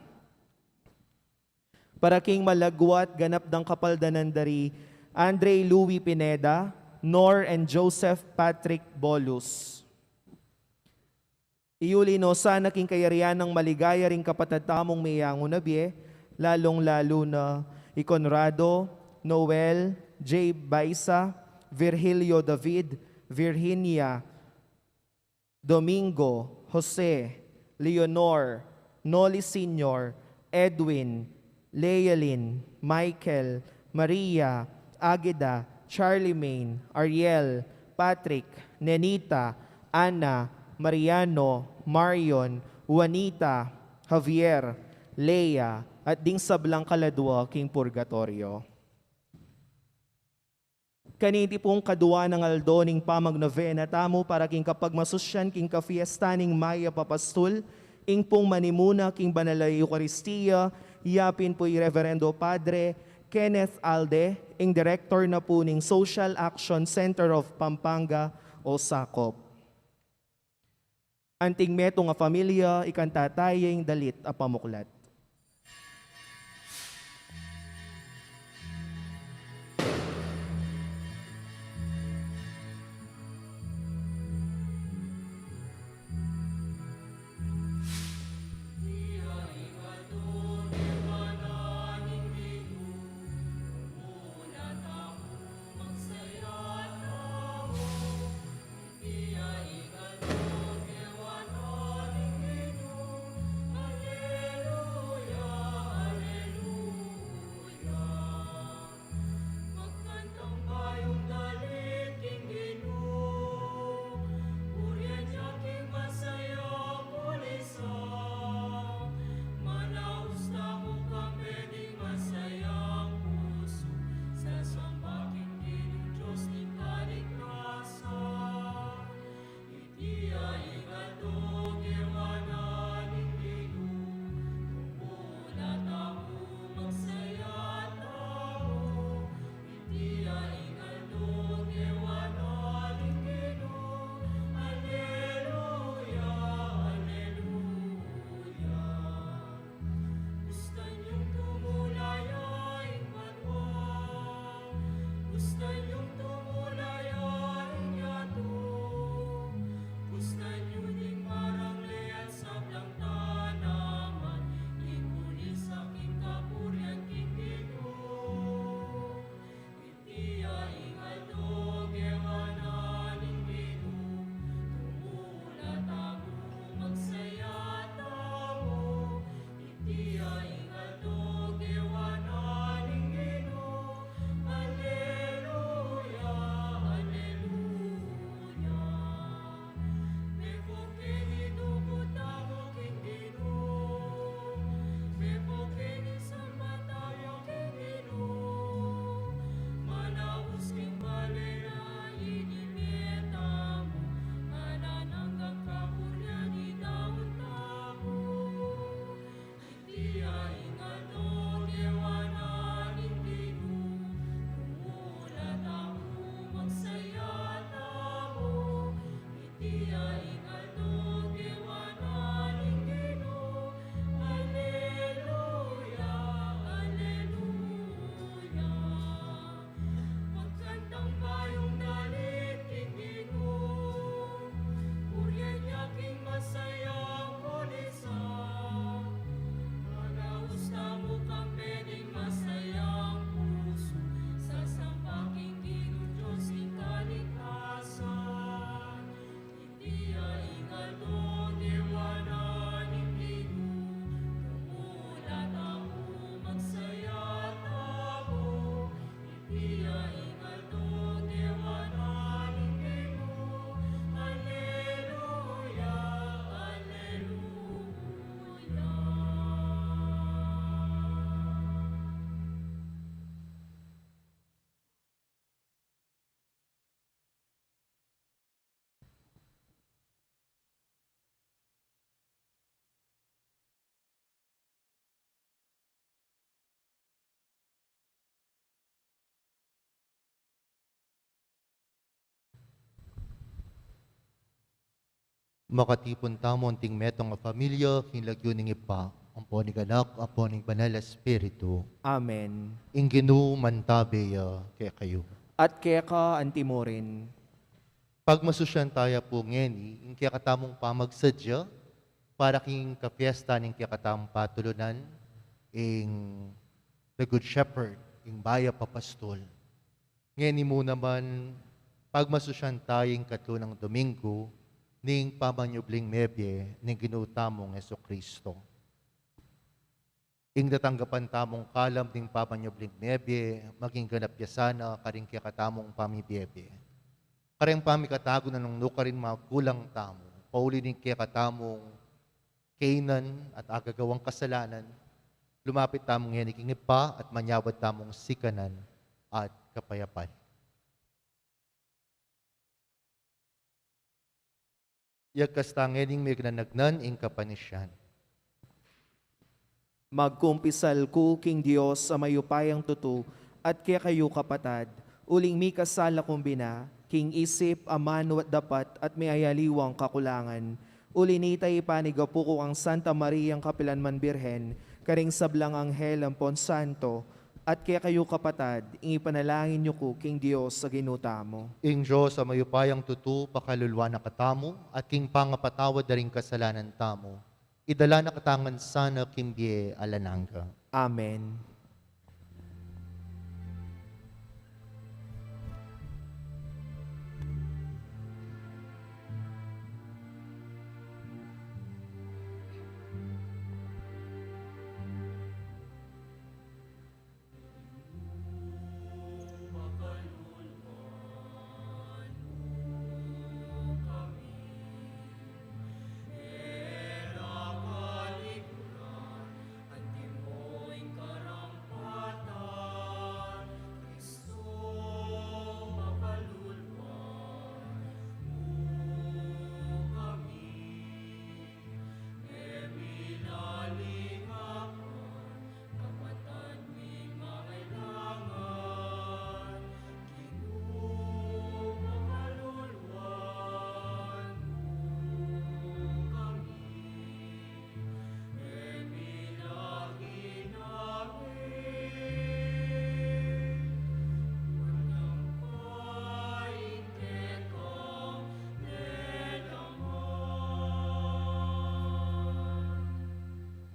Para king malagwat ganap dang kapaldanan dari Andre Louis Pineda, Nor and Joseph Patrick Bolus. Iyuli no sana king kayarian nang maligaya ring kapatad tamung meyangu na bie, lalung-lalu na i Conrado, Noel, J. Baisa, Virgilio David, Virginia, Domingo, Jose, Leonor, Noli Senior, Edwin, Lealyn, Michael, Maria, Agida, Charlemagne, Ariel, Patrick, Nenita, Ana, Mariano, Marion, Juanita, Javier, Lea, at ding sablang kaladwa king purgatoryo. Kaniti pung kadua nang aldo ning pamagnovena tamu para king kapagmasusyan king kafiesta ning Mayap a Pastul, ing pung manimuna king banal a Eukaristia, yapin pu i Reverendo Padre Kenneth Alde, ing Director na pu ning Social Action Center of Pampanga o SACOP. Anting metung a familia, ikanta taya ing dalit a pamuklat. Makatipun tamu anting metung a familia, king lagyu ning Ibpa, ampo ning Anak, ampo ning Banal a Espiritu. Amen. Ing Ginu mantabe ya kekayu. At keka antimurin. Pagmasusyan taya pu ngeni, ing kekatamung pamagsadya, para king kapiesta ning kekatamung patulunan, ing The Good Shepherd, ing mayap a pastul. Ngeni mu naman, pagmasusyan taya ing katlu nang Domingo, ning pamanyubling mebie, ning Ginu tamung Jesucristo. Ing tatanggapan tamung kalam ning pamanyubling mebie, maging ganap ya sana karing kekatamung pamibiebie. Karing pamikatagu na nung nukarin magulang tamu, pauli ning kekatamung kainan at agagawang kasalanan, lumapit tamu ngeni king Ibpa at manyawad tamung sikanan at kapayapan. Yagkas ta ngening megnanagnan ing kapanisyan. Magkumpisal ku king Dios a mayupayang tutu, at kekayu kapatad, uling mikasala kung bina, king isip, amanu at dapat, at miyayaliwang kakulangan. Uli nita ipanigapu ku kang Santa Mariang kapilanman Birhen, karing sablang anghel ampon santo, at kekayu kapatad, ing ipanalangin yu ku king Dios a Ginu tamu. Ing Dios a mayupayang tutu, pakaluluan na katamu, at king pangapatawad da ring kasalanan tamu, idala na katamu ngan sana king bie alang angga. Amen.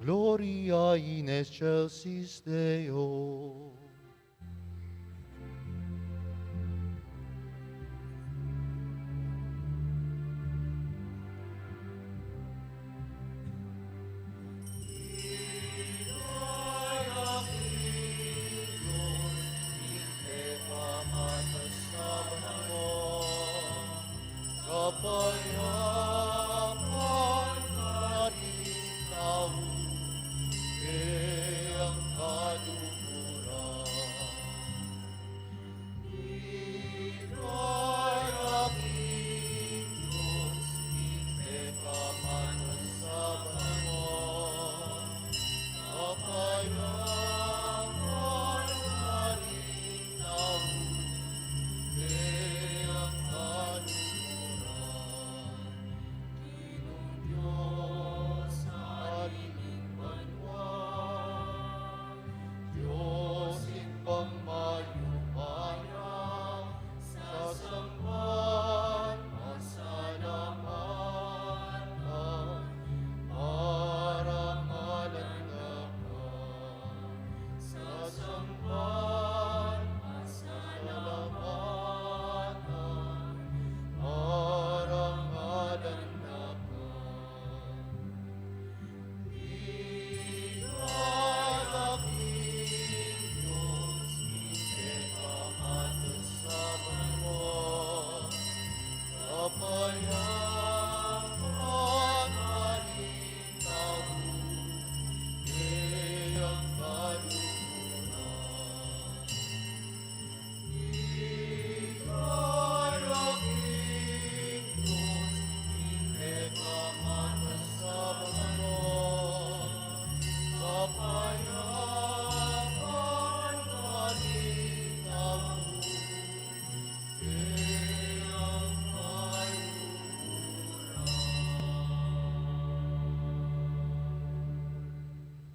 Gloria in excelsis Deo. Kapayapan karing tau, e ang kaluguran.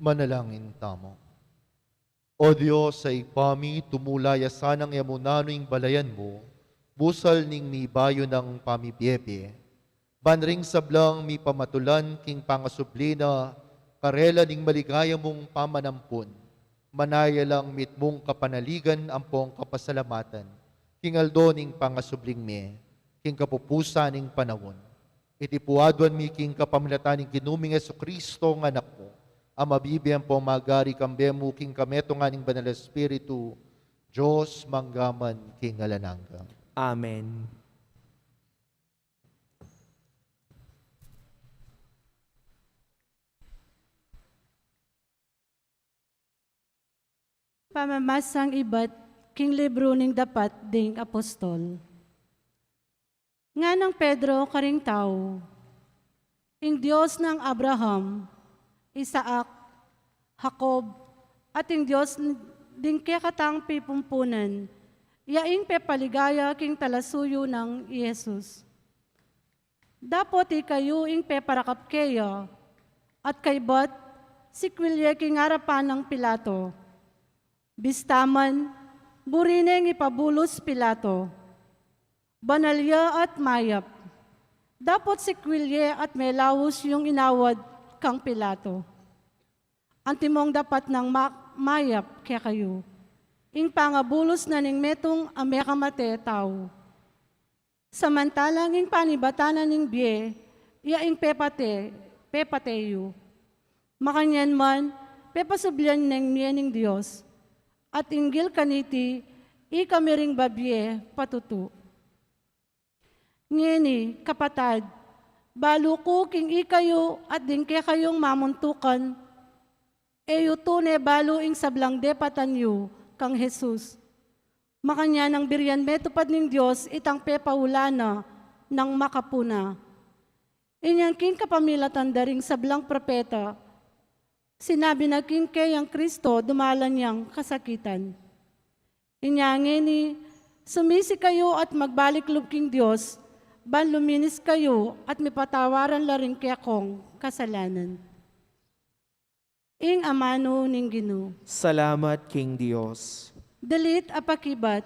Manalangin tamu. O Dios a Ibpa mi, tumula ya sanang e mu nanu ing balayan mu, busal ning mibayu nang pamibiebie. Ban ring sablang mipamatulan king pangasubli na, karela ning maligaya mung pamanampun, manaya lang mitmung kapanaligan ampong kapasalamatan, king aldo ning pangasubling mie, king kapupusan ning panaun. Iti pu aduan mi king kapamilatan ning Ginu ming Jesucristo nga Anak mu, a mabibie ampong magari kambe mu king kametungan ning Banal a Espiritu, Dios mangga man king alang angga. Amen. Pamamasang ibat king libru ning Dapat ding Apostol. Nganang Pedro karing tau, ing Dios nang Abraham, Isaac, Jacob, at ing Dios ding kekatang pipumpunan, ya ing pepaligaya king talasuyu nang i Jesus. Dapot ikayu ing peparakap keya, at kaybat sikwil ye king arapan nang Pilato. Bista man, buri neng ipabulus Pilato. Banal ya at mayap. Dapot sikwil ye at melaus yung inawad kang Pilato. Antimong dapat nang ma-, mayap kekayu ing pangabulus na ning metung a mekamate tau. Samantalang ing panibatan na ning bie, ya ing pepate, pepate yu. Makanyan man, pepasublian neng mie ning Dios, at inggil kaniti, ikami ring babie patutu. Ngeni, kapatad, balu ku king ikayu at ding kekayung mamuntukan, e yu tune balu ing sablang depatan yu kang Jesus. Makanyan nang birian metupad ning Dios itang pepaula na nang makapuna. Inyang king kapamilatan da ring sablang propeta, sinabi na king keyang Kristo dumalan yang kasakitan. Inya ngeni, sumisi kayu at magbalik lub king Dios, ban luminis kayu at mipatawaran la ring kekong kasalanan. Ing amanu ning Ginu. Salamat king Dios. Dalit a pakibat.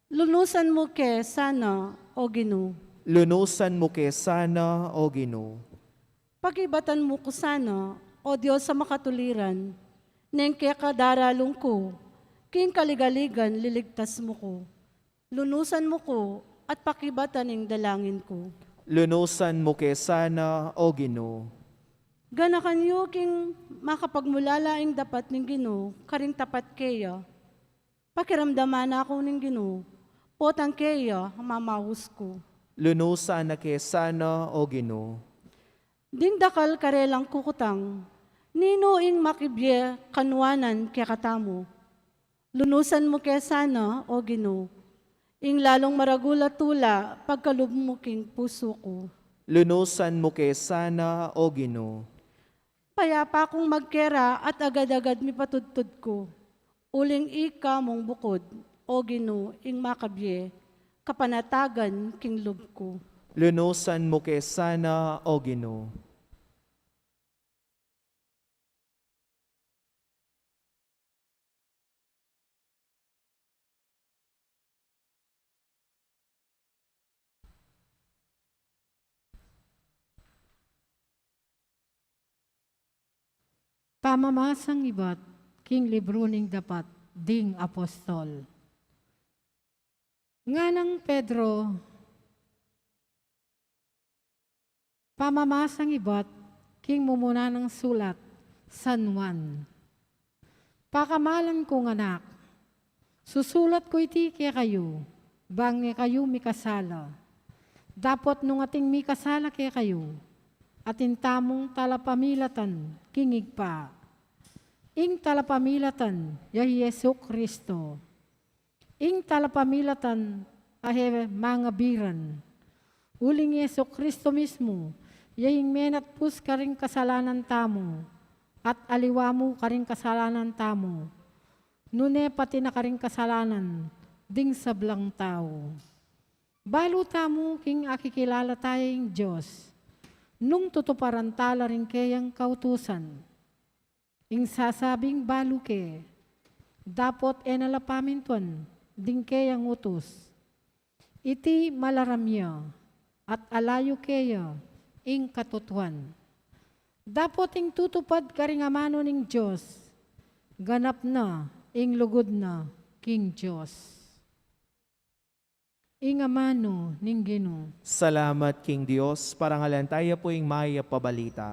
Lunusan mu ke sana, O Ginu. Lunusan mu ke sana, O Ginu. Pakibatan mu ku sana, O Dios a makatuliran, neng keka daralung ku, king kaligaligan liligtas mu ku. Lunusan mu ku at pakibatan ing dalangin ku. Lunusan mu ke sana, O Ginu. Ganakan yu king makapagmulala ing dapat ning Ginu karing tapat keya. Pakiramdaman na ku ning Ginu, potang keya mamaus ku. Lunusan na ke sana, O Ginu. Ding dakal karelang kukutang, ninu ing makibie kanuanan kekatamu? Lunusan mu ke sana, O Ginu, ing lalung maragul a tula pagkalub mu king pusu ku. Lunusan mu ke sana, O Ginu. Payapa kung magkera at agad-agad mipatudtud ku. Uling ika mung bukud, O Ginu, ing makabie kapanatagan king lub ku. Lunusan mu ke sana, O Ginu. Pamamasang ibat king libru ning Dapat ding Apostol. Nganang Pedro, pamamasang ibat king mumuna nang sulat San Juan. Pakamalan kung anak, susulat ku iti kekayu, bang e kayu mikasala. Dapot nung ating mikasala kekayu, atin tamung talapamilatan king Ibpa. Ing talapamilatan ya i Jesu Cristo. Ing talapamilatan a e mangabiran. Uling i Jesu Cristo mismu, ya ing menatpus karing kasalanan tamu, at aliwa mu karing kasalanan tamu, nune pati na karing kasalanan ding sablang tau. Balu tamu king akikilala taya ing Dios, nung tutuparan ta la ring keyang kautusan. ing sasabing balu ke, dapot e na la pamintuan ding keyang utus. Iti malaram ya, at alayu keya ing katutuan. Dapot ing tutupad karing amanu ning Dios, ganap na ing lugud na king Dios. Ing amanu ning Ginu. Salamat king Dios. Parangalan taya pu ing mayap a balita.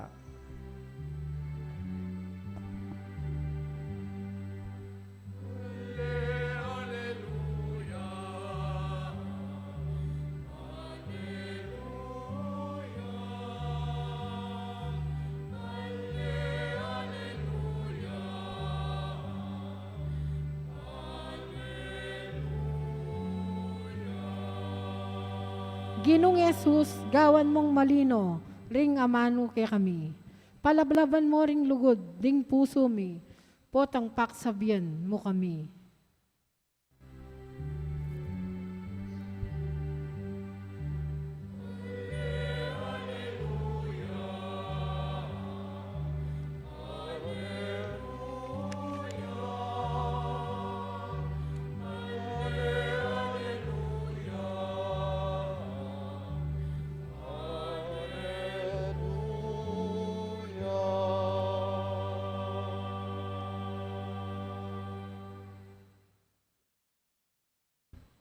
Ginung Jesus, gawan mung malino ring amanu kekami. Palablaban mo ring lugud ding pusu mi, potang paksabian mu kami.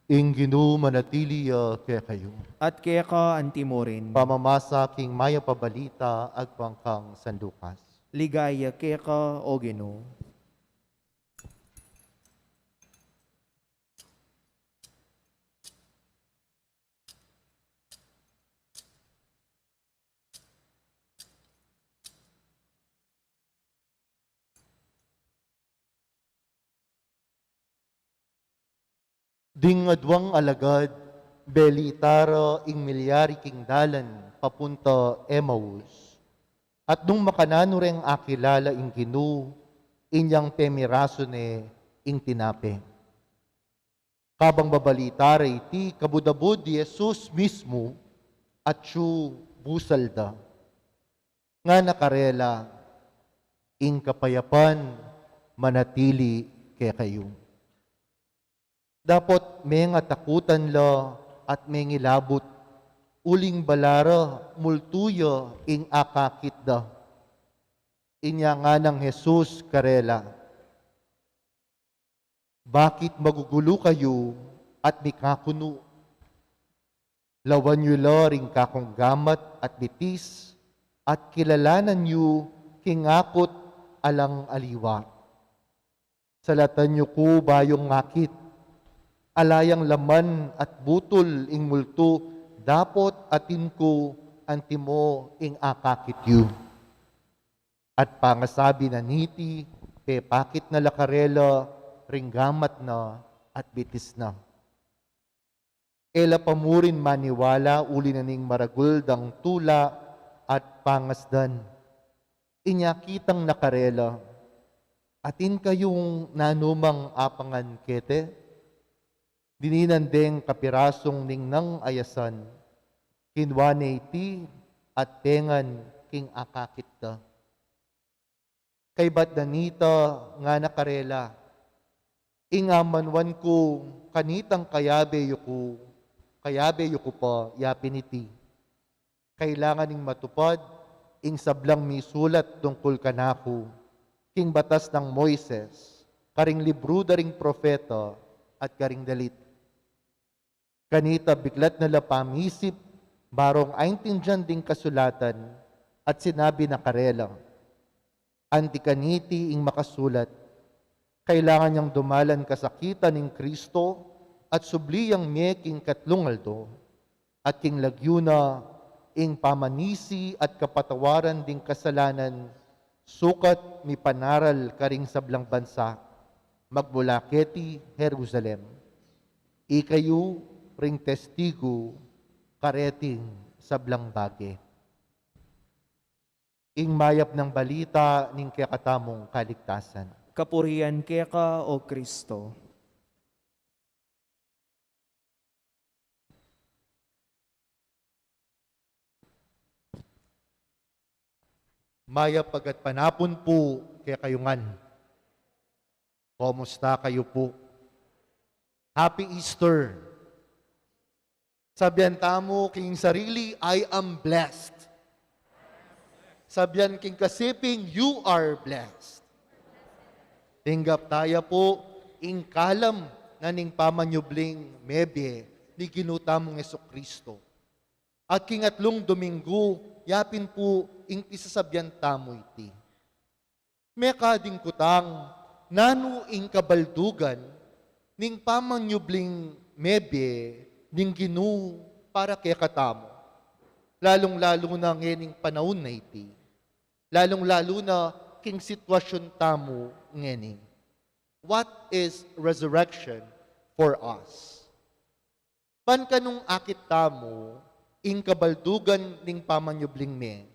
Ing Ginu manatili ya kekayu. At keka anti mu rin. Pamamasa king mayap a balita agpang kang San Lucas. Ligaya keka, O Ginu. Ding aduang alagad, belita ra ing milyari king dalan papunta Emmaus. At nung makananu reng akilala ing Ginu, inyang pemirasu ne ing tinape. Kabang babalita ra iti, kabud-abud i Jesus mismu, atyu busal da. Ngana karela, ing kapayapan manatili kekayu. Dapot mengatakutan la at mengilabut, uling bala ra multu ya ing akakit da. Inya nganang Jesus karela, bakit magugulu kayu at mikakunu? Lawan yu la ring kakung gamat at bitis, at kilalanan yu king akut alang aliwa. Salatan yu ku bayung ngakit, ala yang laman at butul ing multu, dapot atin ku antimo ing akakit yu. At pangasabi na niti, pepakit na la karela ring gamat na at bitis na. E la pa murin maniwala uli na ning maragul dang tula at pangasdan. Inya kitang na karela, atin kayung nanumang apangan kete? Dininan deng kapirasung ningnang ayasan, kinua ne iti at pengan king akakit da. Kaybat na nita, ngana karela, ing amanuan ku kanitang kayabe yu ku, kayabe yu ku pa ya pin iti. Kailangan ing matupad ing sablang misulat tungkul kanaku king batas nang Moises, karing libru da ring propeta, at karing dalit. Kanita biklat na la pamisip, barung aintindian ding kasulatan, at sinabi na karela, anti kaniti ing makasulat, kailangan yang dumalan kasakitan ning Kristo at subli yang mie king katlung aldo, at king lagyu na ing pamanisi at kapatawaran ding kasalanan, sukat mipanaral karing sablang bansa, magmula keti Jerusalem. Ikayu ring testigu kareting sablang bage. Ing mayap nang balita ning kekatamung kaligtasan. Kapurian keka, O Kristo. Mayap a gatpanapun pu kekayu ngan. Kumusta kayu pu? Happy Easter! Sabian tamu king sarili, "I am blessed." Sabian king kasiping, "You are blessed." Tinggap taya pu ing kalam na ning pamanyubling mebie ning Ginu tamung Jesucristo. At king atlung Dominggu, yapin pu ing pisasabian tamu iti. Mekad ing kutang, nanu ing kabaldugan ning pamanyubling mebie ning Ginu para kekatamu, lalung-lalu na ngening panaun a iti, lalung-lalu na king sitwasyun tamu ngeni. What is resurrection for us? Ban kanung akit tamu ing kabaldugan ning pamanyubling mie,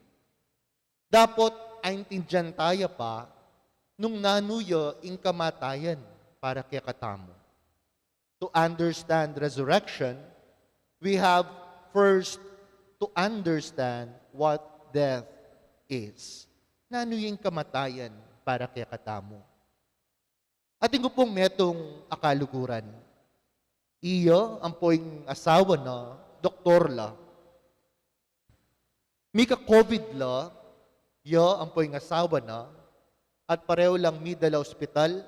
dapot aintindian taya pa nung nanu ya ing kamatayan para kekatamu. To understand resurrection, we have first to understand what death is. Nanu ya ing kamatayan para kekatamu? Atin ku pung metung a kaluguran. Iya ampo ing asawa na, doktor la. Mika-COVID la, iya ampo ing asawa na, at pareho lang midala ospital,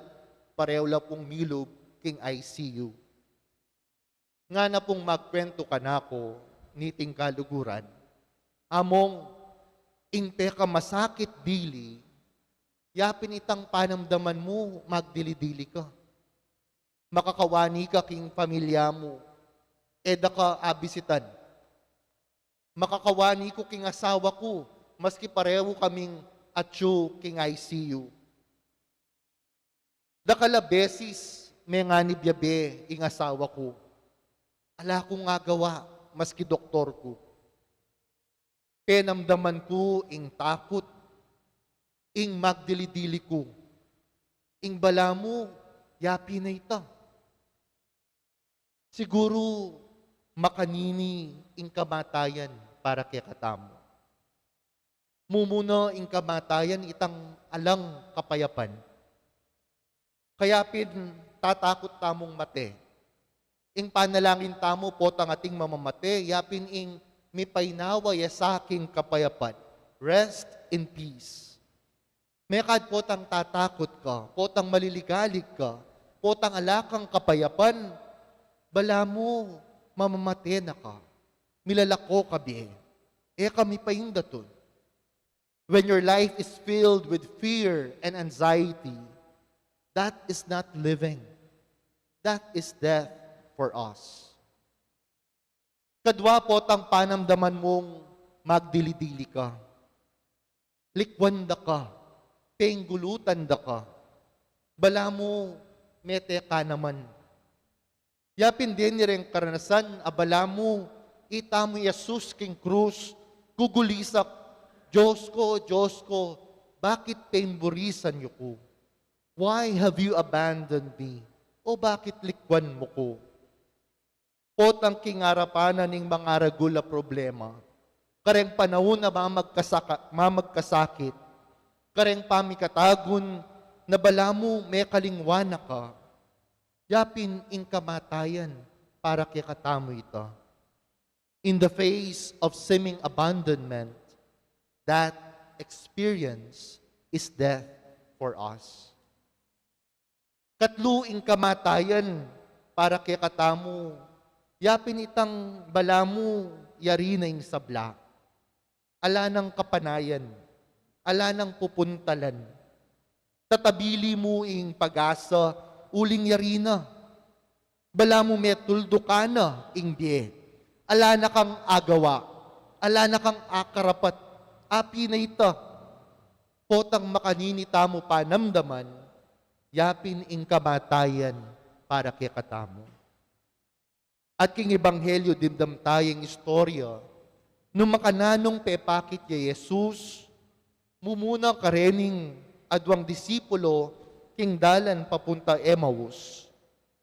pareho la pung milub king I C U. Ngana pung magkuwentu kanaku niting kaluguran, "Among, ing pekamasakit dili, yapin itang panamdaman mu magdili-dili ka. Makakawani ka king pamilya mu, e da ka abisitan. Makakawani ku king asawa ku, maski pareho kaming atyu king I C U. Dakal a beses menganib ya be ing asawa ku. Ala kung agawa, maski doktor ku. Penamdaman ku ing takut, ing magdili-dili ku. Ing balamu, yapin na ita." Siguru makanini ing kamatayan para kekatamu. Mumuna ing kamatayan itang alang kapayapan. Kaya pin tatakut tamung mate. Ing panalangin tamu potang ating mamamate, yapin ing, "Mipainawa ya sa king kapayapan." Rest in peace. Mekad potang tatakut ka, potang maliligalig ka, potang ala kang kapayapan, balamu mamamate na ka. Milalako ka bie. E ka mipaindatun. When your life is filled with fear and anxiety, that is not living. That is death for us. Kadwa, potang panamdaman mung magdili-dili ka. Likwan da ka, penggulutan da ka. Balamu mete ka naman. Yapin deni reng karanasan a balamu itamu i Jesus king krus, gugulisak, "Dios ku, Dios ku, bakit pemburisan yu ku? Why have you abandoned me? O bakit likwan mu ku?" Potang king arapan na ning mangaragul a problema, kareng panaun a mamagkasaka-, mamagkasakit, kareng pamikatagun na balamu mekalingwan na ka, yapin ing kamatayan para kekatamu ita. In the face of seeming abandonment, that experience is death for us. Katlu, ing kamatayan para kekatamu, yapin itang balamu yari na ing sabla. Ala nang kapanayan, ala nang pupuntalan. Tatabili mu ing pag-asa, uling yari na. Balamu metuldukan na ing bie. Ala na kang agawa, ala na kang akarapat, apin na ita. Potang makanini tamu panamdaman, yapin ing kamatayan para kekatamu. At king ebanghelyo dimdam taya ing istorya nung makananung pepakit ya i Jesus, mumuna karening adwang disipulo king dalan papunta Emmaus.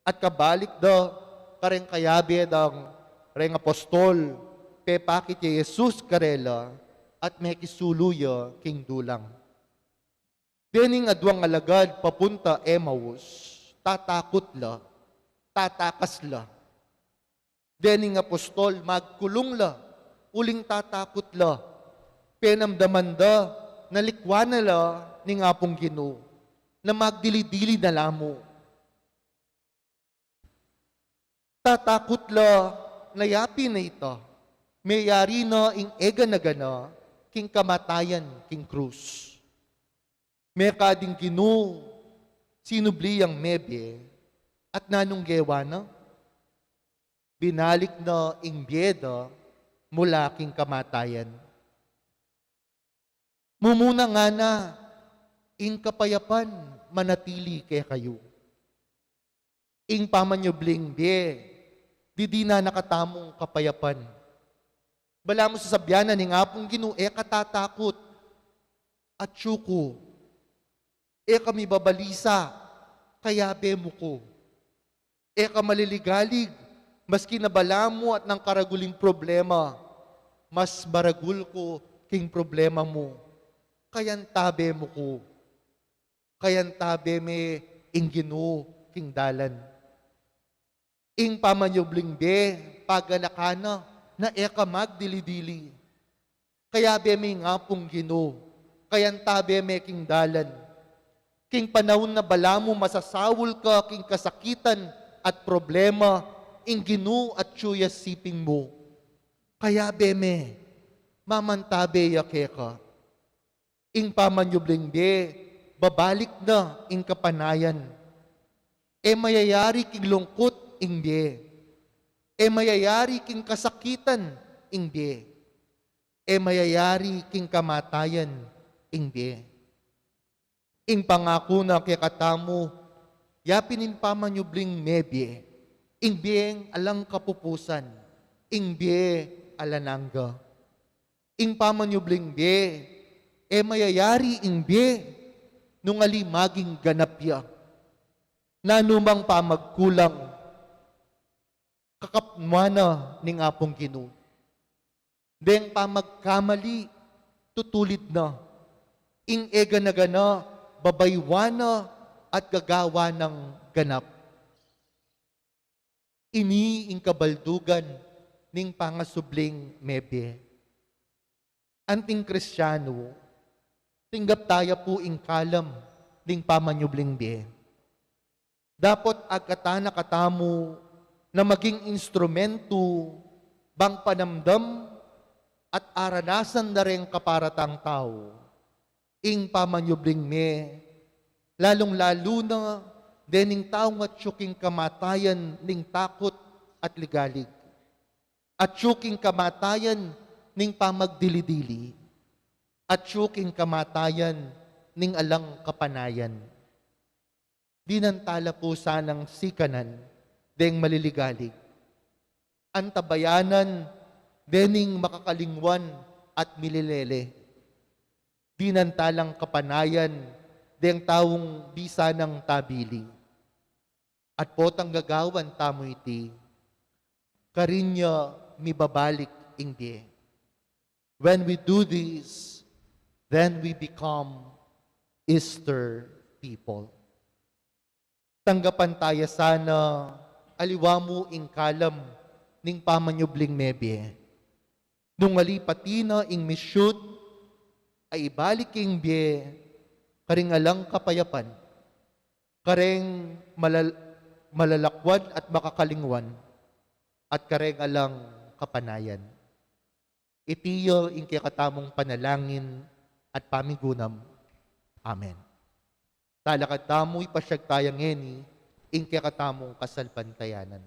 At kabalik da kareng kayabe dang reng apostol, pepakit ya i Jesus karela, at mekisulu ya king dulang. Dening aduang alagad papunta Emmaus, tatakut la, tatakas la. Dening apostol, magkulung la, uling tatakut la. Penamdaman da na likwan na la ning Apung Ginu, na magdili-dili na la mu. Tatakut la na yapin na ita, meyari na ing egana-gana king kamatayan king krus. Mekad ing Ginu sinubli yang mebie, at nanung gewa na? Binalik na ing bie da mula king kamatayan. Mumuna ngana, ing kapayapan manatili kekayu. Ing pamanyubling bie, didinan na katamung kapayapan. Balamu sasabyan na ning Apung Ginu, e ka tatakut, atyu ku. E ka mibabalisa, kayabe mu ku. E ka maliligalig, maski na balamu at nang karagul ing problema, mas maragul ku king problema mu. Kayantabe mu ku. Kayantabe me ing Ginu king dalan. Ing pamanyubling bie, paganakan na, na e ka magdili-dili. Kayabe me ing Apung Ginu, kayantabe me king dalan. King panaun na balamu masasaul ka king kasakitan at problema, ing Ginu atyu ya siping mu. Kayabe me, mamantabe ya keka. Ing pamanyubling bie, babalik na ing kapanayan. E mayayari king lungkut ing bie. E mayayari king kasakitan ing bie. E mayayari king kamatayan ing bie. Ing pangaku na kekatamu, yapin ing pamanyubling mebie, ing bieng alang kapupusan, ing bie alang angga. Ing pamanyubling bie, e mayayari ing bie, nung ali maging ganap ya. Nanumang pamagkulang, kakapnuan na ning Apung Ginu. Deng pamagkamali, tutulid na. Ing egana-gana, babaywan na at gagawa nang ganap. Ini ing kabaldugan ning pangasubling mebie. Anting Kristianu, tinggap taya pu ing kalam ning pamanyubling bie. Dapot agkatan na katamu na maging instrumentu bang panamdam at aranasan da reng kaparatang tau ing pamanyubling mie, lalung-lalu na dening taung atyu king kamatayan ning takut at ligalig, atyu king kamatayan ning pamagdili-dili, atyu king kamatayan ning alang kapanayan. Dinan tala pu sanang sikanan deng maliligalig. Antabayanan dening makakalingwan at mililele. Dinan talang kapanayan deng taung bisa nang tabili. At potang gagawan tamu iti, karin ya mibabalik ing bie. When we do this, then we become Easter people. Tanggapan taya sana aliwa mu ing kalam ning pamanyubling mebie. Nung ali pati na ing misyut, ay ibalik ing bie, karing alang kapayapan, kareng malal-, malalakwad at makakalingwan, at kareng alang kapanayan. Iti ya ing kekatamung panalangin at pamigunam. Amen. Talakad tamu, ipasyag taya ngeni ing kekatamung kasalpantayanan.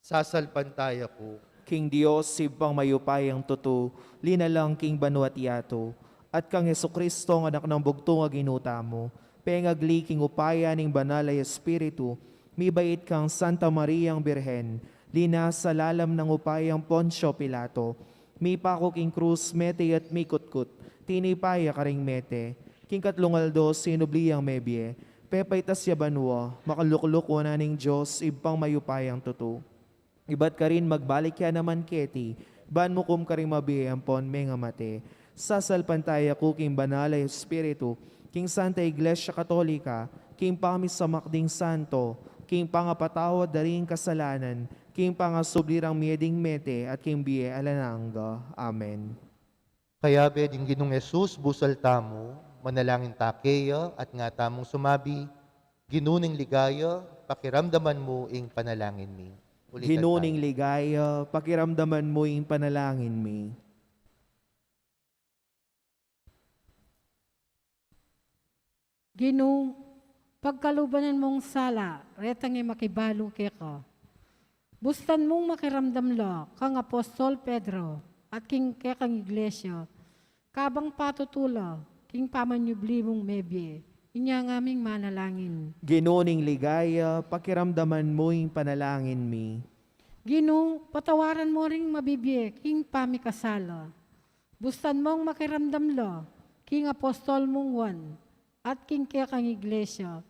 Sasalpantaya ku king Dios, Ibpang mayupayang tutu, linalang king banua't yatu, at kang Jesucristo, ang Anak nang bugtung a Ginu tamu, pengagli king upaya ning Banal a Espiritu, mibait kang Santa Mariang Birhen, linasa lalam ning upayang Poncio Pilato, mipaku king krus, mete at mikutkut, tinipa ya karing mete, king katlung aldo sinubli yang mebie, pepaitas ya banua, makalukluk wanan ning Dios, Ibpang mayupayang tutu. Ibat karin magbalik ya naman keti, Ban mu kum karing mabie ampon mengamate. Sasalpantaya ku king Banal a Espiritu, king Santa Iglesia Katolika, king pamisamak ding santo, king pangapatawad da ring kasalanan, king pangasubli rang mie ding mete, at king bie alang angga. Amen. Kayabe ding Ginung Jesus, busal tamu, manalangin ta keya, at nga tamung sumabi, Ginu ning ligaya, pakiramdaman mu ing panalangin mi. Ulitan Ginu tayo. Ning ligaya, pakiramdaman mu ing panalangin mi. Ginu, pagkaluban mung sala retang e makibalu keka. Bustan mung makiramdam la kang Apostol Pedro at king kekang iglesia, kabang patutu la king pamanyubli mung mebie. Inya ngaming manalangin. Ginu ning ligaya, pakiramdaman mu ing panalangin mi. Ginu, patawaran mu ring mabibie king pamikasala. Bustan mung makiramdam la king Apostol mung Juan at king kekang iglesia,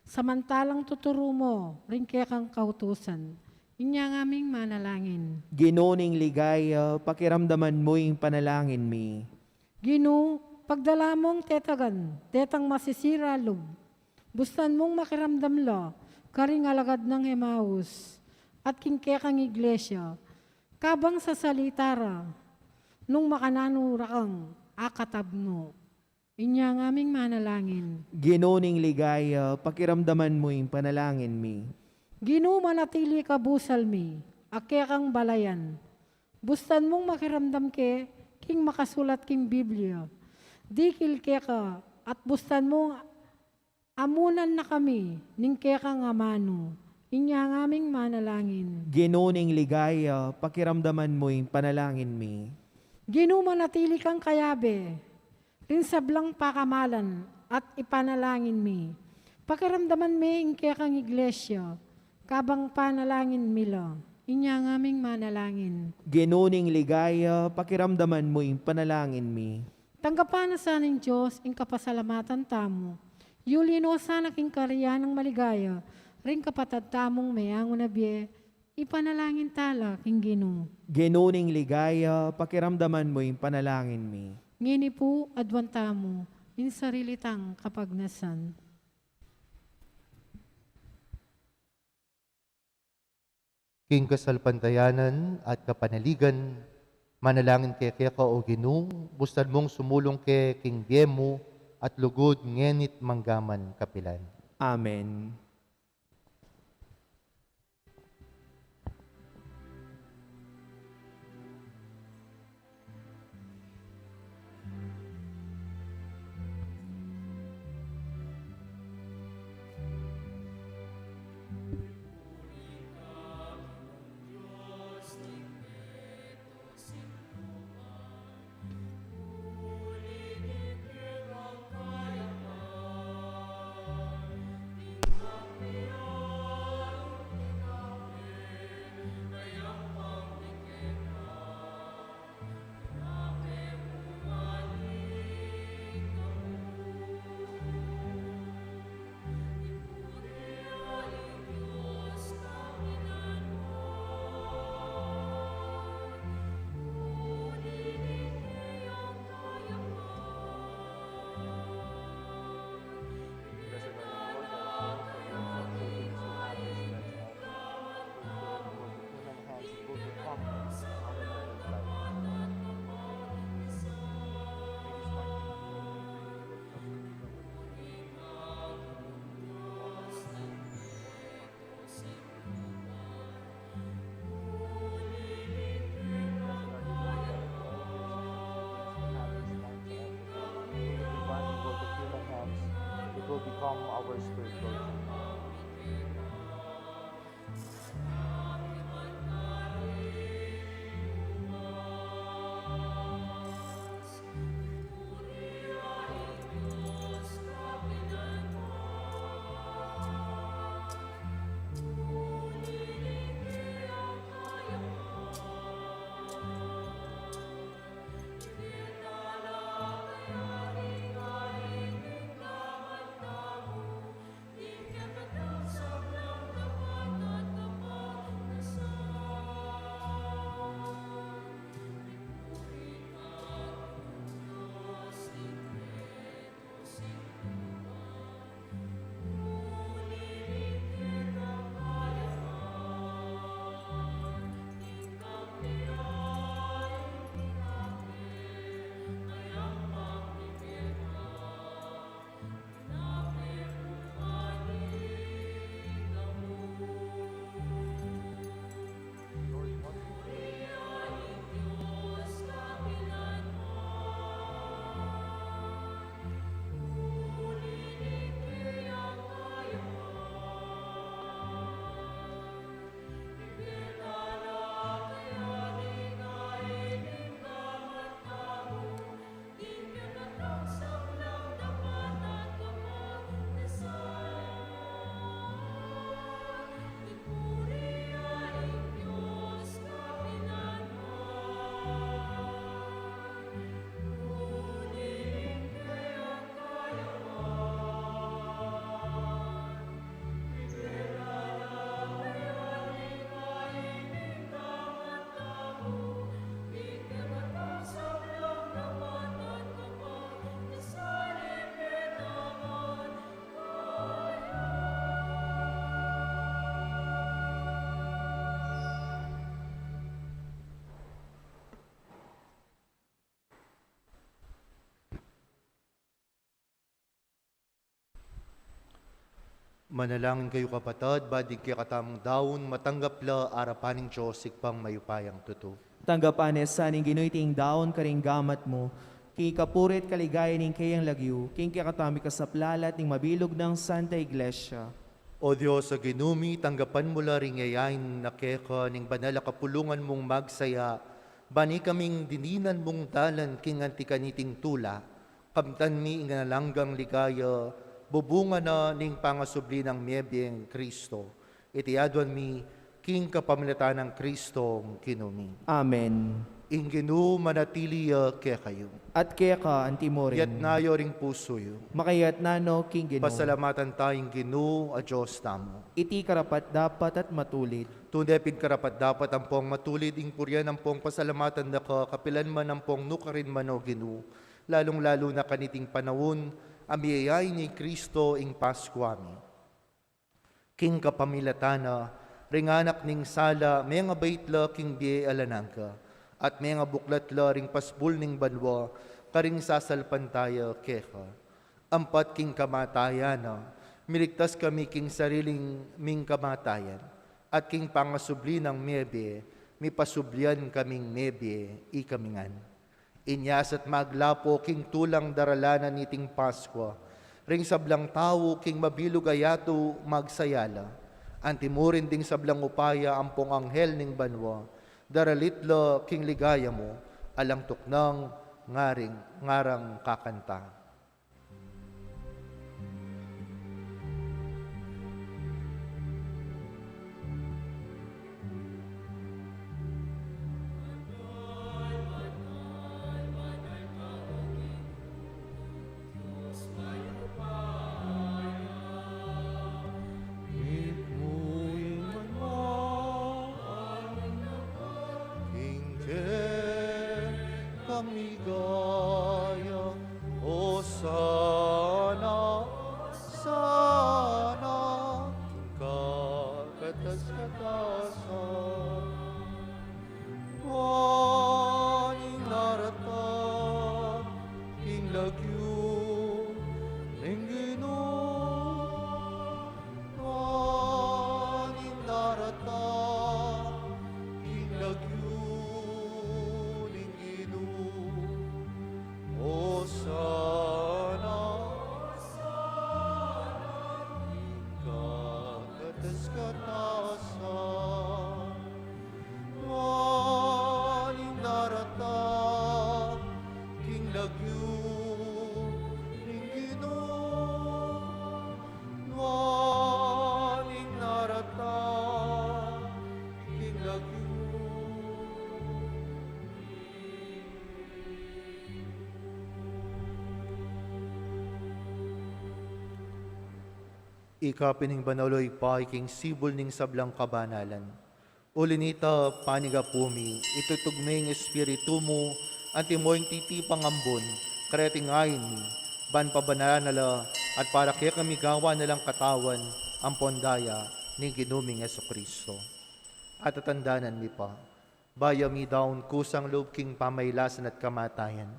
samantalang tuturu mu ring kekang kautusan. Inya ngaming manalangin. Ginu ning ligaya, pakiramdaman mu ing panalangin mi. Ginu, pagdala mung tetagan detang masisira lub. Bustan mung makiramdam la karing alagad nang Emaus at king kekang iglesia, kabang sasalita ra nung makananu ra kang akatabnu. Inya ngaming manalangin. Ginu ning ligaya, pakiramdaman mu ing panalangin mi. Ginu, manatili ka busal mi, a kekang balayan. Bustan mung makiramdam ke king makasulat king Biblia. Dikil keka at bustan mung amunan na kami ning kekang amanu. Inya ngaming manalangin. Ginu ning ligaya, pakiramdaman mu ing panalangin mi. Ginu, manatili kang kayabe ring sablang pakamalan at ipanalangin mi. Pakiramdaman mi ing kekang iglesia, kabang panalangin mi la. Inya ngaming manalangin. Ginu ning ligaya, pakiramdaman mu ing panalangin mi. Tanggapan na sa ning Dios ing kapasalamatan tamu. Yuli no sana king karian nang maligaya ring kapatad tamung meangu na bie, ipanalangin ta la king Ginu. Ginu ning ligaya, pakiramdaman mu ing panalangin mi. Ngeni pu, aduan tamu ing sarili tang kapagnasan. King kasalpantayanan at kapanaligan, manalangin ke keka, O Ginu, bustan mung sumulung ke king bie mu at lugud ngeni't manggaman kapilan. Amen. It will become our spiritual food. Manalangin kayu, kapatad, ba ding kekatamung daun matanggap la arapan ning Dios Ibpang mayupayang tutu. Tanggapan na sa ning Ginu iting daun karing gamat mu, king kapurian at kaligayan ning keyang lagyu, king kekatamung kasaplalan at ning mabilug nang Santa Iglesia. O Dios a Ginu mi, tanggapan mu la ring yayain na keka ning banal a kapulungan mung magsaya, ban ikaming dininan mung dalan king anti kaniting tula, kamtan mi ing alang anggang ligaya, bubunga na ning pangasubli nang mebie nang Kristo. Iti aduan mi king kapamilatan nang Kristong Ginu mi. Amen. Ing Ginu manatili ya kekayu. At keka antimurin. Iyatas yu ring pusu yu. Makayatas no king Ginu. Pasalamatan taya ing Ginu a Dios tamu. Iti karapat-dapat at matulid. Tune pin karapat-dapat ampong matulid ing purian ampong pasalamatan da ka kapilan man ampong nukarin man, o Ginu, lalung-lalu na kaniting panaun a miyayain ya i Kristo ing Paskua mi. King kapamilatan na, ring anak ning sala, mengabait la king bie alang angga, at mengabuklat la ring pasbul ning banua karing sasalpantaya keka. Ampat king kamatayan na, miligtas kami king sarili ming kamatayan, at king pangasubli nang mebie, mipasublian kaming mebie ikami ngan. Inya sa't maglapo king tulang daralanan niting Paskua, ring sablang tau king mabilug a yatu magsaya la. Antimurin ding sablang upaya ampong anghel ning banua, daralit la king ligaya mu, alang tuknang ngaring, ngarang kakanta. King kekami gaya, Osana, Osana, king kakatas-katasan. Nuan ing daratang king lagyu ning Ginu. Nuan ing daratang king lagyu ning Ginu. Osana, Osana, king kakatas-katasan. Nuan ing daratang king lagyu ning Ginu. Nuan ing daratang king lagyu. Ika pin ing banal, o Ibpa, king sibul ning sablang kabanalan. Uli na nita, panyawad mu, itubud me ing Espiritu mu, antimo ing titipang ambun, kareting ain mi, ban pabanalan na la, at para kekami gawan na lang katawan ampon daya ning Ginu ming Jesucristo. At tatandanan mi pa, bayu mi daun kusang lub king pamailasan at kamatayan,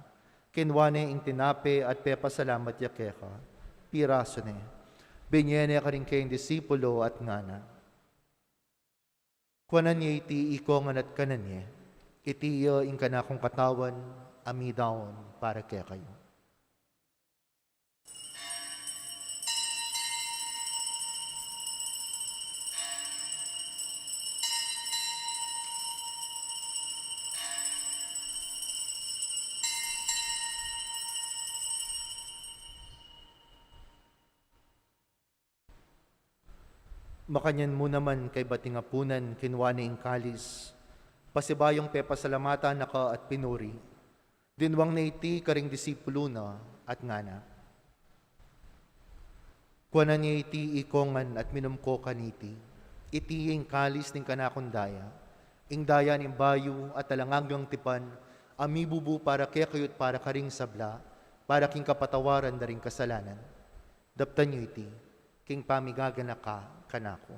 kinua ne ing tinape at pepasalamat ya keka, pirasu ne, binye ne karing kayang disipulo at ngana: Kuanan ye iti ikongan at kanan ye, iti ya ing kanakung katawan a midaun para kekayu. Makanyan mu naman kaybat ning apunan, kinua ne ing kalis, pasibayung pepasalamatan na ka at pinuri, dinwang ne iti karing disipulo na at ngana: Kuanan ye iti ikongan at minum ko kaniti, iti ya ing kalis ning kanakung daya, ing daya ning bayu at alang anggang tipan, a mibubu para kekayu at para karing sabla, para king kapatawaran da ring kasalanan. Daptan yu iti king pamigaganaka kanaku.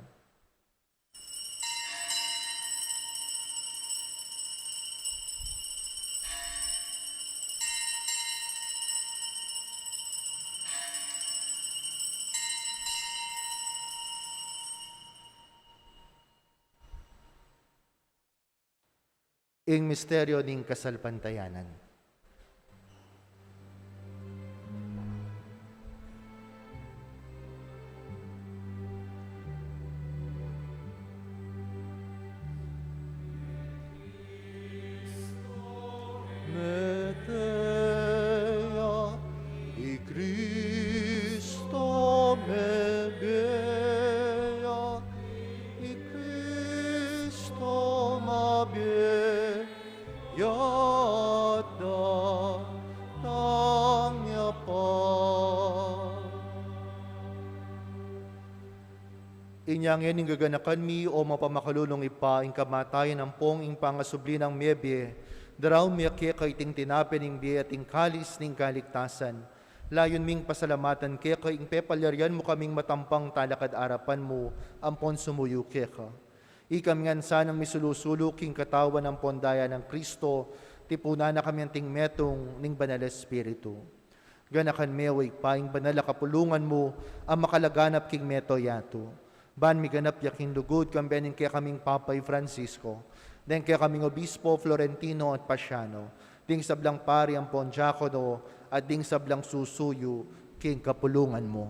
Ing misteryo ning kasalpantayanan. Mete ya i Kristo, mebie ya i Kristo, mabie ya, datang ya pa. Inya ngeni gaganakan mi, o mapamakalulung Ibpa, ing kamatayan ampong ing pangasubli nang mebie, daraun mi keka iting tinape ning bie at ing kalis ning kaligtasan. Layun ming pasalamatan keka ing pepalyarian mu kaming matampang talakad arapan mu ampon sumuyu keka. Ikami ngan sanang misulu-sulu king katawan ampon daya nang Kristo, tipunan na kami anting metung ning Banal Espiritu. Ganakan me, o Ibpa, ing banal a kapulungan mu a makalaganap king mabilug a yatu. Ban miganap ya king lugud, kambe ning kekaming Papa i Francisco, deng kekaming Obispo Florentino at Pasiano, ding sablang pari ampon diakono, at ding sablang susuyu king kapulungan mu.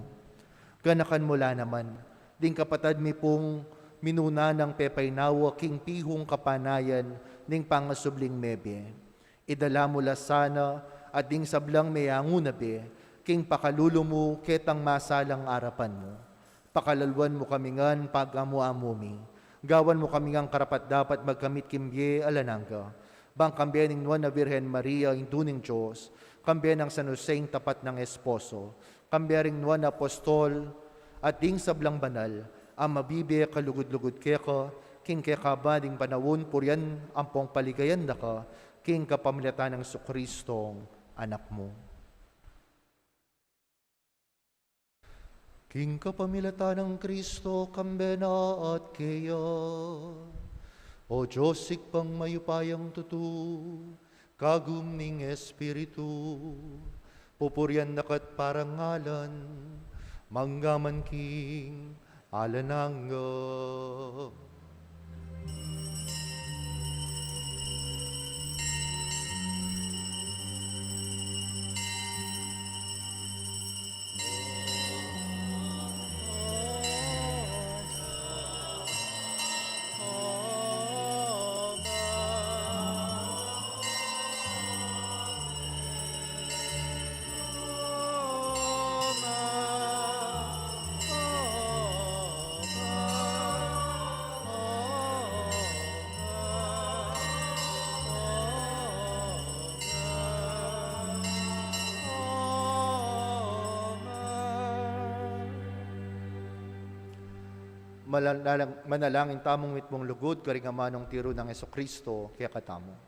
Ganakan mu la naman ding kapatad mi pung minuna nang pepainawa king pihung kapanayan ning pangasubling mebie. Idala mu la sana at ding sablang meangu na bie king pakalulu mu ketang masalang arapan mu. Pakalalwan mu kami ngan pag-amu-amu mi. Gawan mu kami ngan karapat-dapat magkamit king bie alang angga. Bang kambe ning Nuan a Virgen Maria, Indu ning Dios, kambe nang San Jose, ing tapat nang esposo, kambe ring nuan a apostol, at ding sablang banal a mabibie kalugud-lugud keka king kekaba ding panaun, purian ampong paligayan da ka, king kapamilatan nang Jesucristo, Anak mu. King kapamilatan nang Kristo, kambe na at keya, O Dios Ibpang mayupayang tutu, kagum ning Espiritu, pupurian da ka at parangalan, mangga man king alang angga. Malalang-, manalangin tamung mitmung lugud karing amanung tiru nang Jesucristo kekatamu.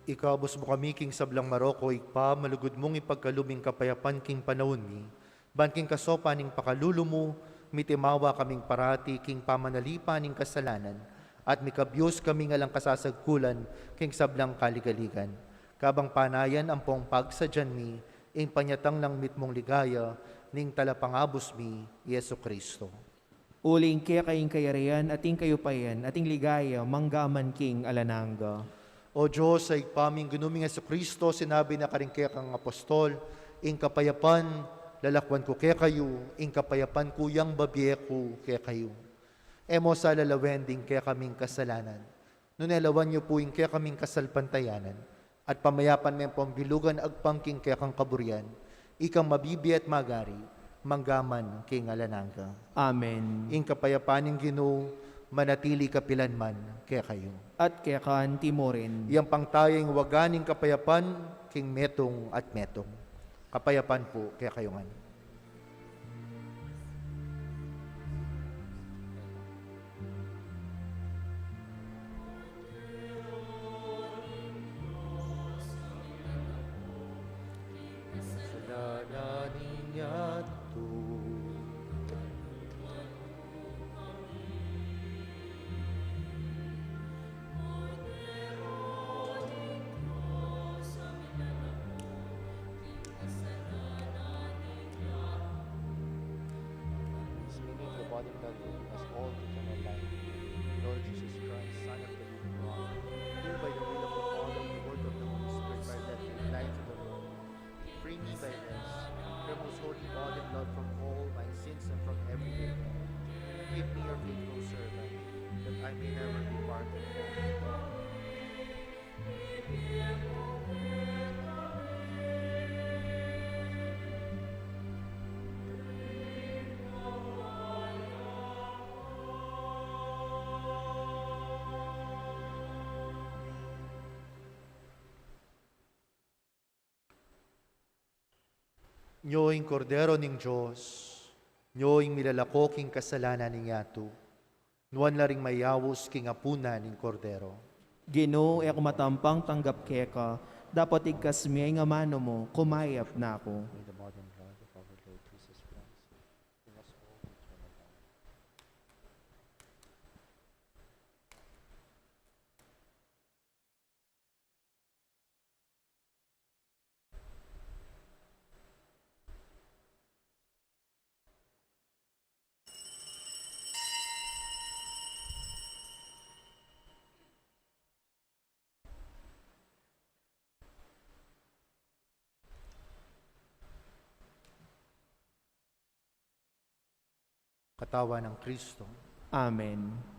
Ikabus mu kami king sablang marok, O Ibpa, malugud mung ipagkalub ing kapayapan king panaun mi, ban king kasaupan ning pakalulu mu, mitimawa kaming parati king pamanalipan ning kasalanan, at mikabyus kaming alang kasasagkulan king sablang kaligaligan. Kabang panayan ampong pagsadyan mi ing panyatang nang mitmung ligaya ning Talapangabus mi, Jesucristo. Uling keka ing kayarian, at ing kayupayan, at ing ligaya, mangga man king alang angga. O Dios, a Ibpa ming Ginu ming Jesucristo, sinabi na karing kekang apostol, ing kapayapan lalakwan ku kekayu, ing kapayapan ku yang bibie ku kekayu. E mu sa lalawen ding kekaming kasalanan, nune lawan yu pu ing kekaming kasalpantayanan, at pamayapan me pung bilugan agpang king kekang kaburian, ikang mabibie at magari, mangga man king alang angga. Amen. Ing kapayapan ning Ginu, manatili kapilan man kekayu. At keka mu rin. Yang pangtaya ing waga ning kapayapan, king metung at metung. Kapayapan pu kekayu ngan. Kasalanan ning yatu. This meaningful body and blood will bring us all to eternal life. Lord Jesus Christ, Son of the living God, who by the will of the Father and the work of the Holy Spirit, by death gave life to the world, free me by this, your most holy body and blood, from all my sins and from every guilt. Keep me your faithful servant, that I may never be parted from you. Nyo ing Kordero ning Dios, nyo ing milalako king kasalanan ning yatu. Nuan la ring mayaus king apunan ning Kordero. Ginu, e ku matampang tanggap keka, dapot igkas mu ing amanu mu, kumayap na ku. May the body and blood of our Lord Jesus Christ, bring us all to eternal life. Katawan nang Kristo. Amen.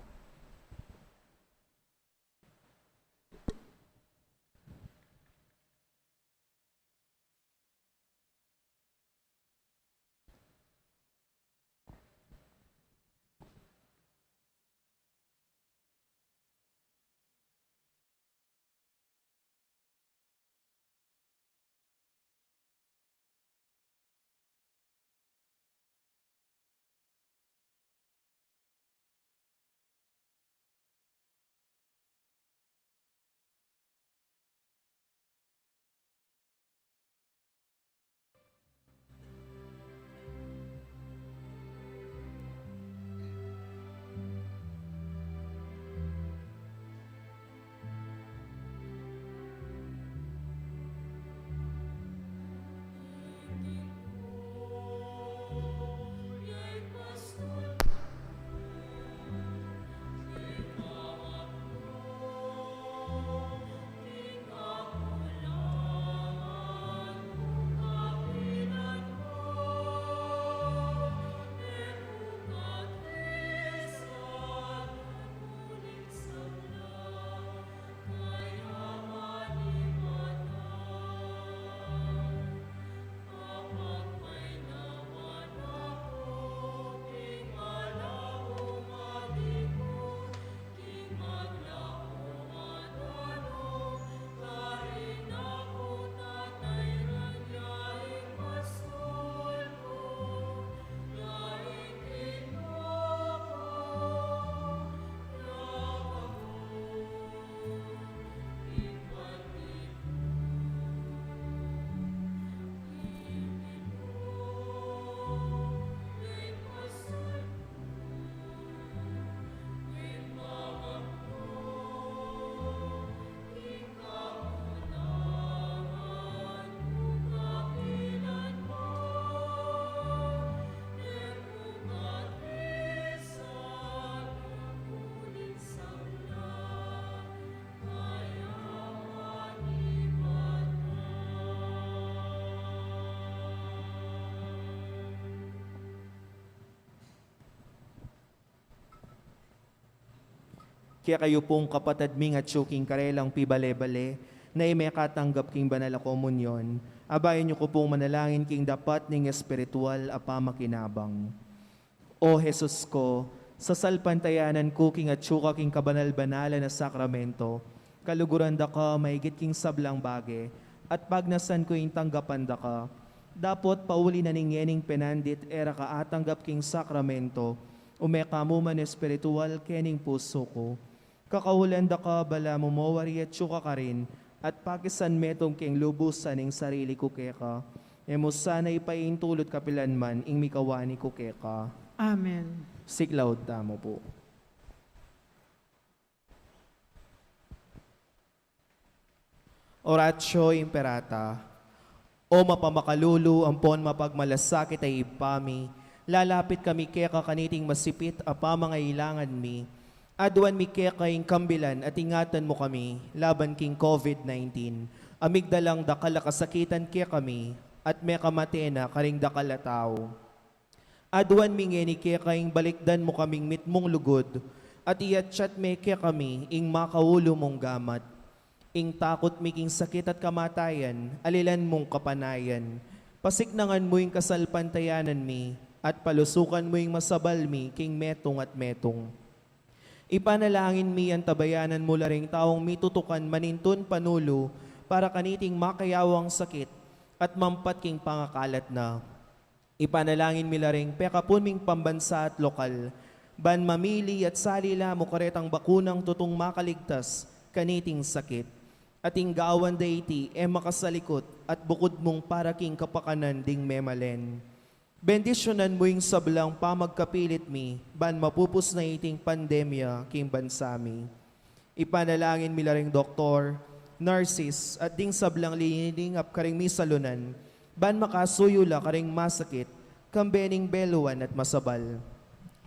Kekayu pung kapatad ming atyu king karelang pibale-bale, na e mekatanggap king banal a komunyon, abayan yu ku pung manalangin king dapat ning espiritual a pamakinabang. O Jesus ku, sasalpantayanan ku king atyu ka king kabanal-banalan a sakramento, kaluguran da ka maigit king sablang bage, at pagnasan ku ing tanggapan da ka. Dapot pauli na ning ngening penandit e ra ka atanggap king sakramento, ume ka mu man espiritual kening pusu ku. Kakaulan da ka balamu mo wari atyu ka karin, at pakisan metung keng lubusan ing sarili ku keka. E mu sana ipaintulut kapilan man ing mikawani ku keka. Amen. Siklaud tamu pu. Oratio Imperata. O mapamakalulu ampon mapagmalasakit a Ibpa mi, lalapit kami keka kaniting masipit a pamangailangan mi. Aduan mi keka ing kambilan at ingatan mu kami laban king COVID nineteen, a migdalang dakal a kasakitan kekami, at mekamate na karing dakal a tau. Aduan mi ngeni keka ing balikdan mu kaming mitmung lugud, at iatsat me kekami ing makaulu mung gamat. Ing takut mi king sakit at kamatayan, alilan mung kapanayan. Pasiknangan mu ing kasalpantayanan mi, at palusukan mu ing masabal mi king metung at metung. Ipanalangin mi antabayanan mu la ring taung mitutukan manintun panulu para kaniting makayawang sakit at mampat king pangakalat na. Ipanalangin mi la ring pekapun ming pambansa at lokal, ban mamili at sali la mu karetang bakunang tutung makaligtas kaniting sakit. At ing gawan da iti e makasalikut at bukud mung para king kapakanan ding memalen. Bendisyunan mu ing sablang pamagkapilit mi, ban mapupus na iting pandemya king bansa mi. Ipanalangin mi la ring doktor, nurses, at ding sablang lilingap karing misalunan, ban makasuyu la karing masakit, kambe ning beluan at masabal.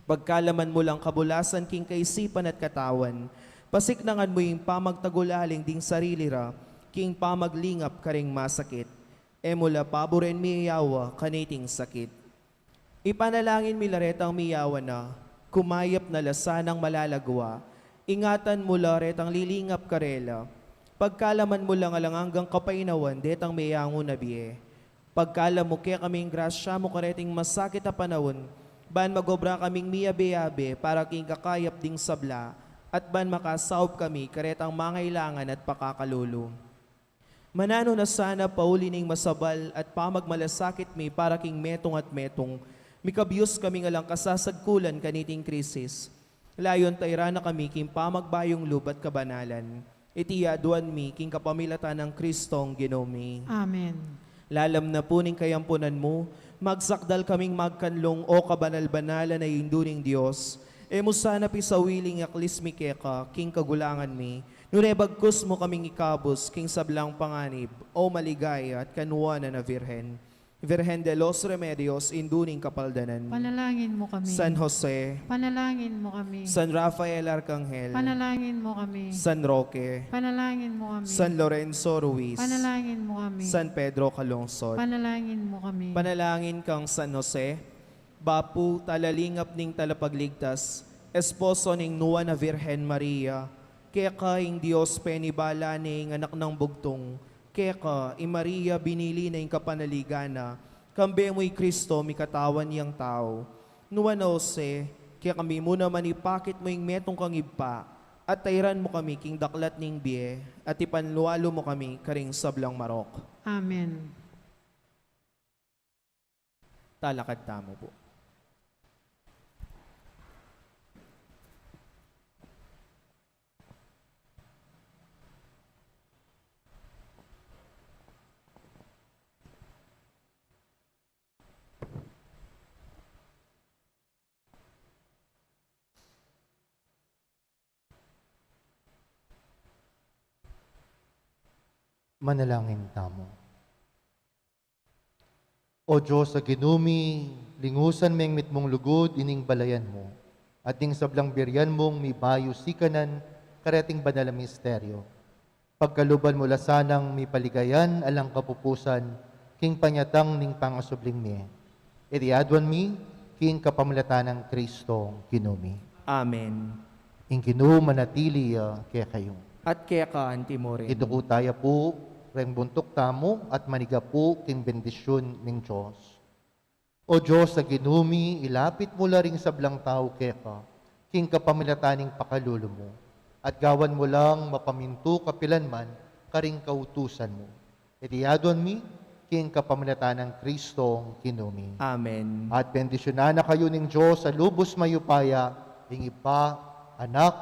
Pagkalaman mu lang kabulasan king kaisipan at katawan, pasiknangan mu ing pamagtagulaling ding sarili ra, king pamaglingap karing masakit. E mu la paburen miyawa kaniting sakit. Ipanalangin mi la retang miyawa na, kumayap na la sanang malalagwa, ingatan mu la retang lilingap karela, pagkalaman mu lang alang anggang kapainawan detang meyangu na bie. Pagkalam mu kekaming grasya mu kareting masakit a panaun, ban magobra kaming miyabe-yabe para king kakayap ding sabla, at ban makasaup kami karetang mangailangan at pakakalulu. Mananu na sana pauli ning masabal at pamagmalasakit mi para king metung at metung, mikabyus kaming alang kasasagkulan kaniting krisis. Layun tairan na kami king pamagbayung lub at kabanalan. Iti aduan mi king kapamilatan nang Kristong Ginu mi. Amen. Lalam na pu ning kayampunan mu, magsakdal kaming magkanlung, o kabanal-banalan a Indu ning Dios. E mu sana pisawili ing aklis mi keka king kagulangan mi, nune bagkus mu kaming ikabus king sablang panganib, o maligaya at kanuanan a Virgen. Virgen de los Remedios, Indu ning Kapaldanan. Panalangin mu kami. San Jose. Panalangin mu kami. San Rafael Arcangel. Panalangin mu kami. San Roque. Panalangin mu kami. San Lorenzo Ruiz. Panalangin mu kami. San Pedro Calungsod. Panalangin mu kami. Panalangin kang San Jose, bapu, talalingap ning Talapagligtas, esposo ning Nuan a Virgen Maria, keka ing Dios penibala ne ing Anak nang Bugtung, keka i Maria binili na ing kapanaligan na, kambe mu i Kristo mikatawan yang tau. Nuan a Jose, kekami mu naman ipakit mu ing metung kang ibpa, at tairan mu kami king daklat ning bie, at ipanlualu mu kami karing sablang marok. Amen. Talakad tamu pu. Manalangin tamu. O Dios a Ginu mi, lingusan meng mitmung lugud ining balayan mu, at ding sablang birian mung mibayu sikanan kareting banal a misteryo. Pagkaluban mu la sanang mipaligayan alang kapupusan king panyatang ning pangasubling mie. Iti aduan mi king kapamilatan nang Kristong Ginu mi. Amen. Ing Ginu manatili ya kekayu. At keka antimurin. Iduku taya pu reng buntuk tamu at manigapu king bendisyun ning Dios. O Dios a Ginu mi, ilapit mu la ring sablang tau keka, king kapamilatan ning pakalulu mu, at gawan mu lang mapamintu kapilanman karing kautusan mu. Iti aduan mi, king kapamilatan nang Kristong Ginu mi. Amen. At bendisyunan na kayu ning Dios a lubus mayupaya, ing Ibpa, Anak,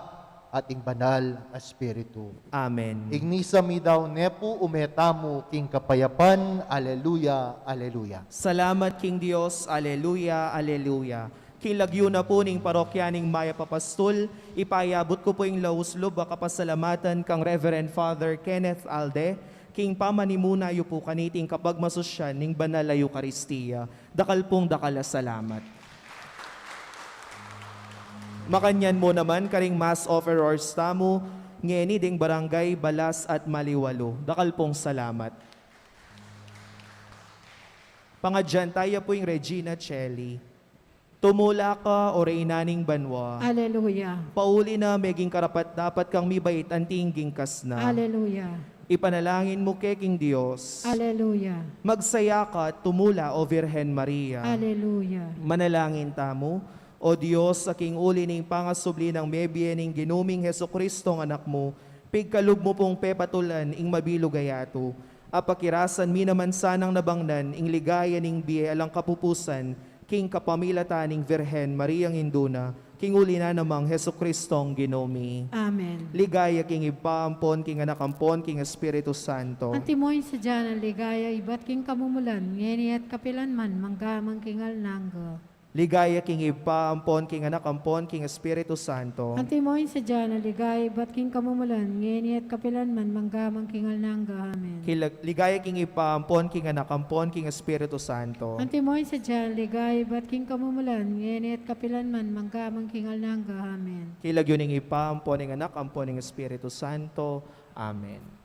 at ing Banal a Espiritu. Amen. Ing misa mi daun ne pu, ume tamu king kapayapan. Aleluya, aleluya. Salamat king Dios. Aleluya, aleluya. King lagyu na pu ning parokya ning Mayap a Pastul, ipayabut ku pu ing laus lub a kapasalamatan kang Reverend Father Kenneth Alde, king pamanimuna yu pu kaniting kapagmasusyan ning Banal a Eukaristia. Dakal pung dakal a salamat. Makanyan mu naman karing Mass offerers tamu ngeni ding Barangay Balas at Maliwalu. Dakal pung salamat. Pangadyan taya pu ing Regina Coeli. Tumula ka, O Reyna ning banua. Aleluya. Pauli na, meging karapat-dapat kang mibait anti ing ginkas na. Aleluya. Ipanalangin mu ke king Dios. Aleluya. Magsaya ka at tumula, O Virgen Maria. Aleluya. Manalangin tamu. O Dios, a king uli ning pangasubli nang mebie ning Ginu ming Jesucristo a Anak mu, pigkalub mu pung pepatulan ing mabilug a yatu, a pakirasan mi naman sanang nabangnan ing ligaya ning bie alang kapupusan, king kapamilatan ning Virgen Mariang Indu na, king uli na namang Jesucristong Ginu mi. Amen. Ligaya king Ibpa ampon king Anak ampon king Espiritu Santo. Antimo ing sadya nang ligaya ibat king kamumulan, ngeni at kapilan man, mangga man king alang angga. Ligaya king Ibpa ampon king Anak ampon king Espiritu Santo. Antimo ing sadya nang ligaya ibat king kamumulan, ngeni at kapilan man, mangga man king alang angga. Amen. Kila-, ligaya king Ibpa ampon king Anak ampon king Espiritu Santo. Antimo ing sadya nang ligaya ibat king kamumulan, ngeni at kapilan man, mangga man king alang angga. Amen. King lagyu ning Ibpa ampon ning Anak ampon ning Espiritu Santo. Amen.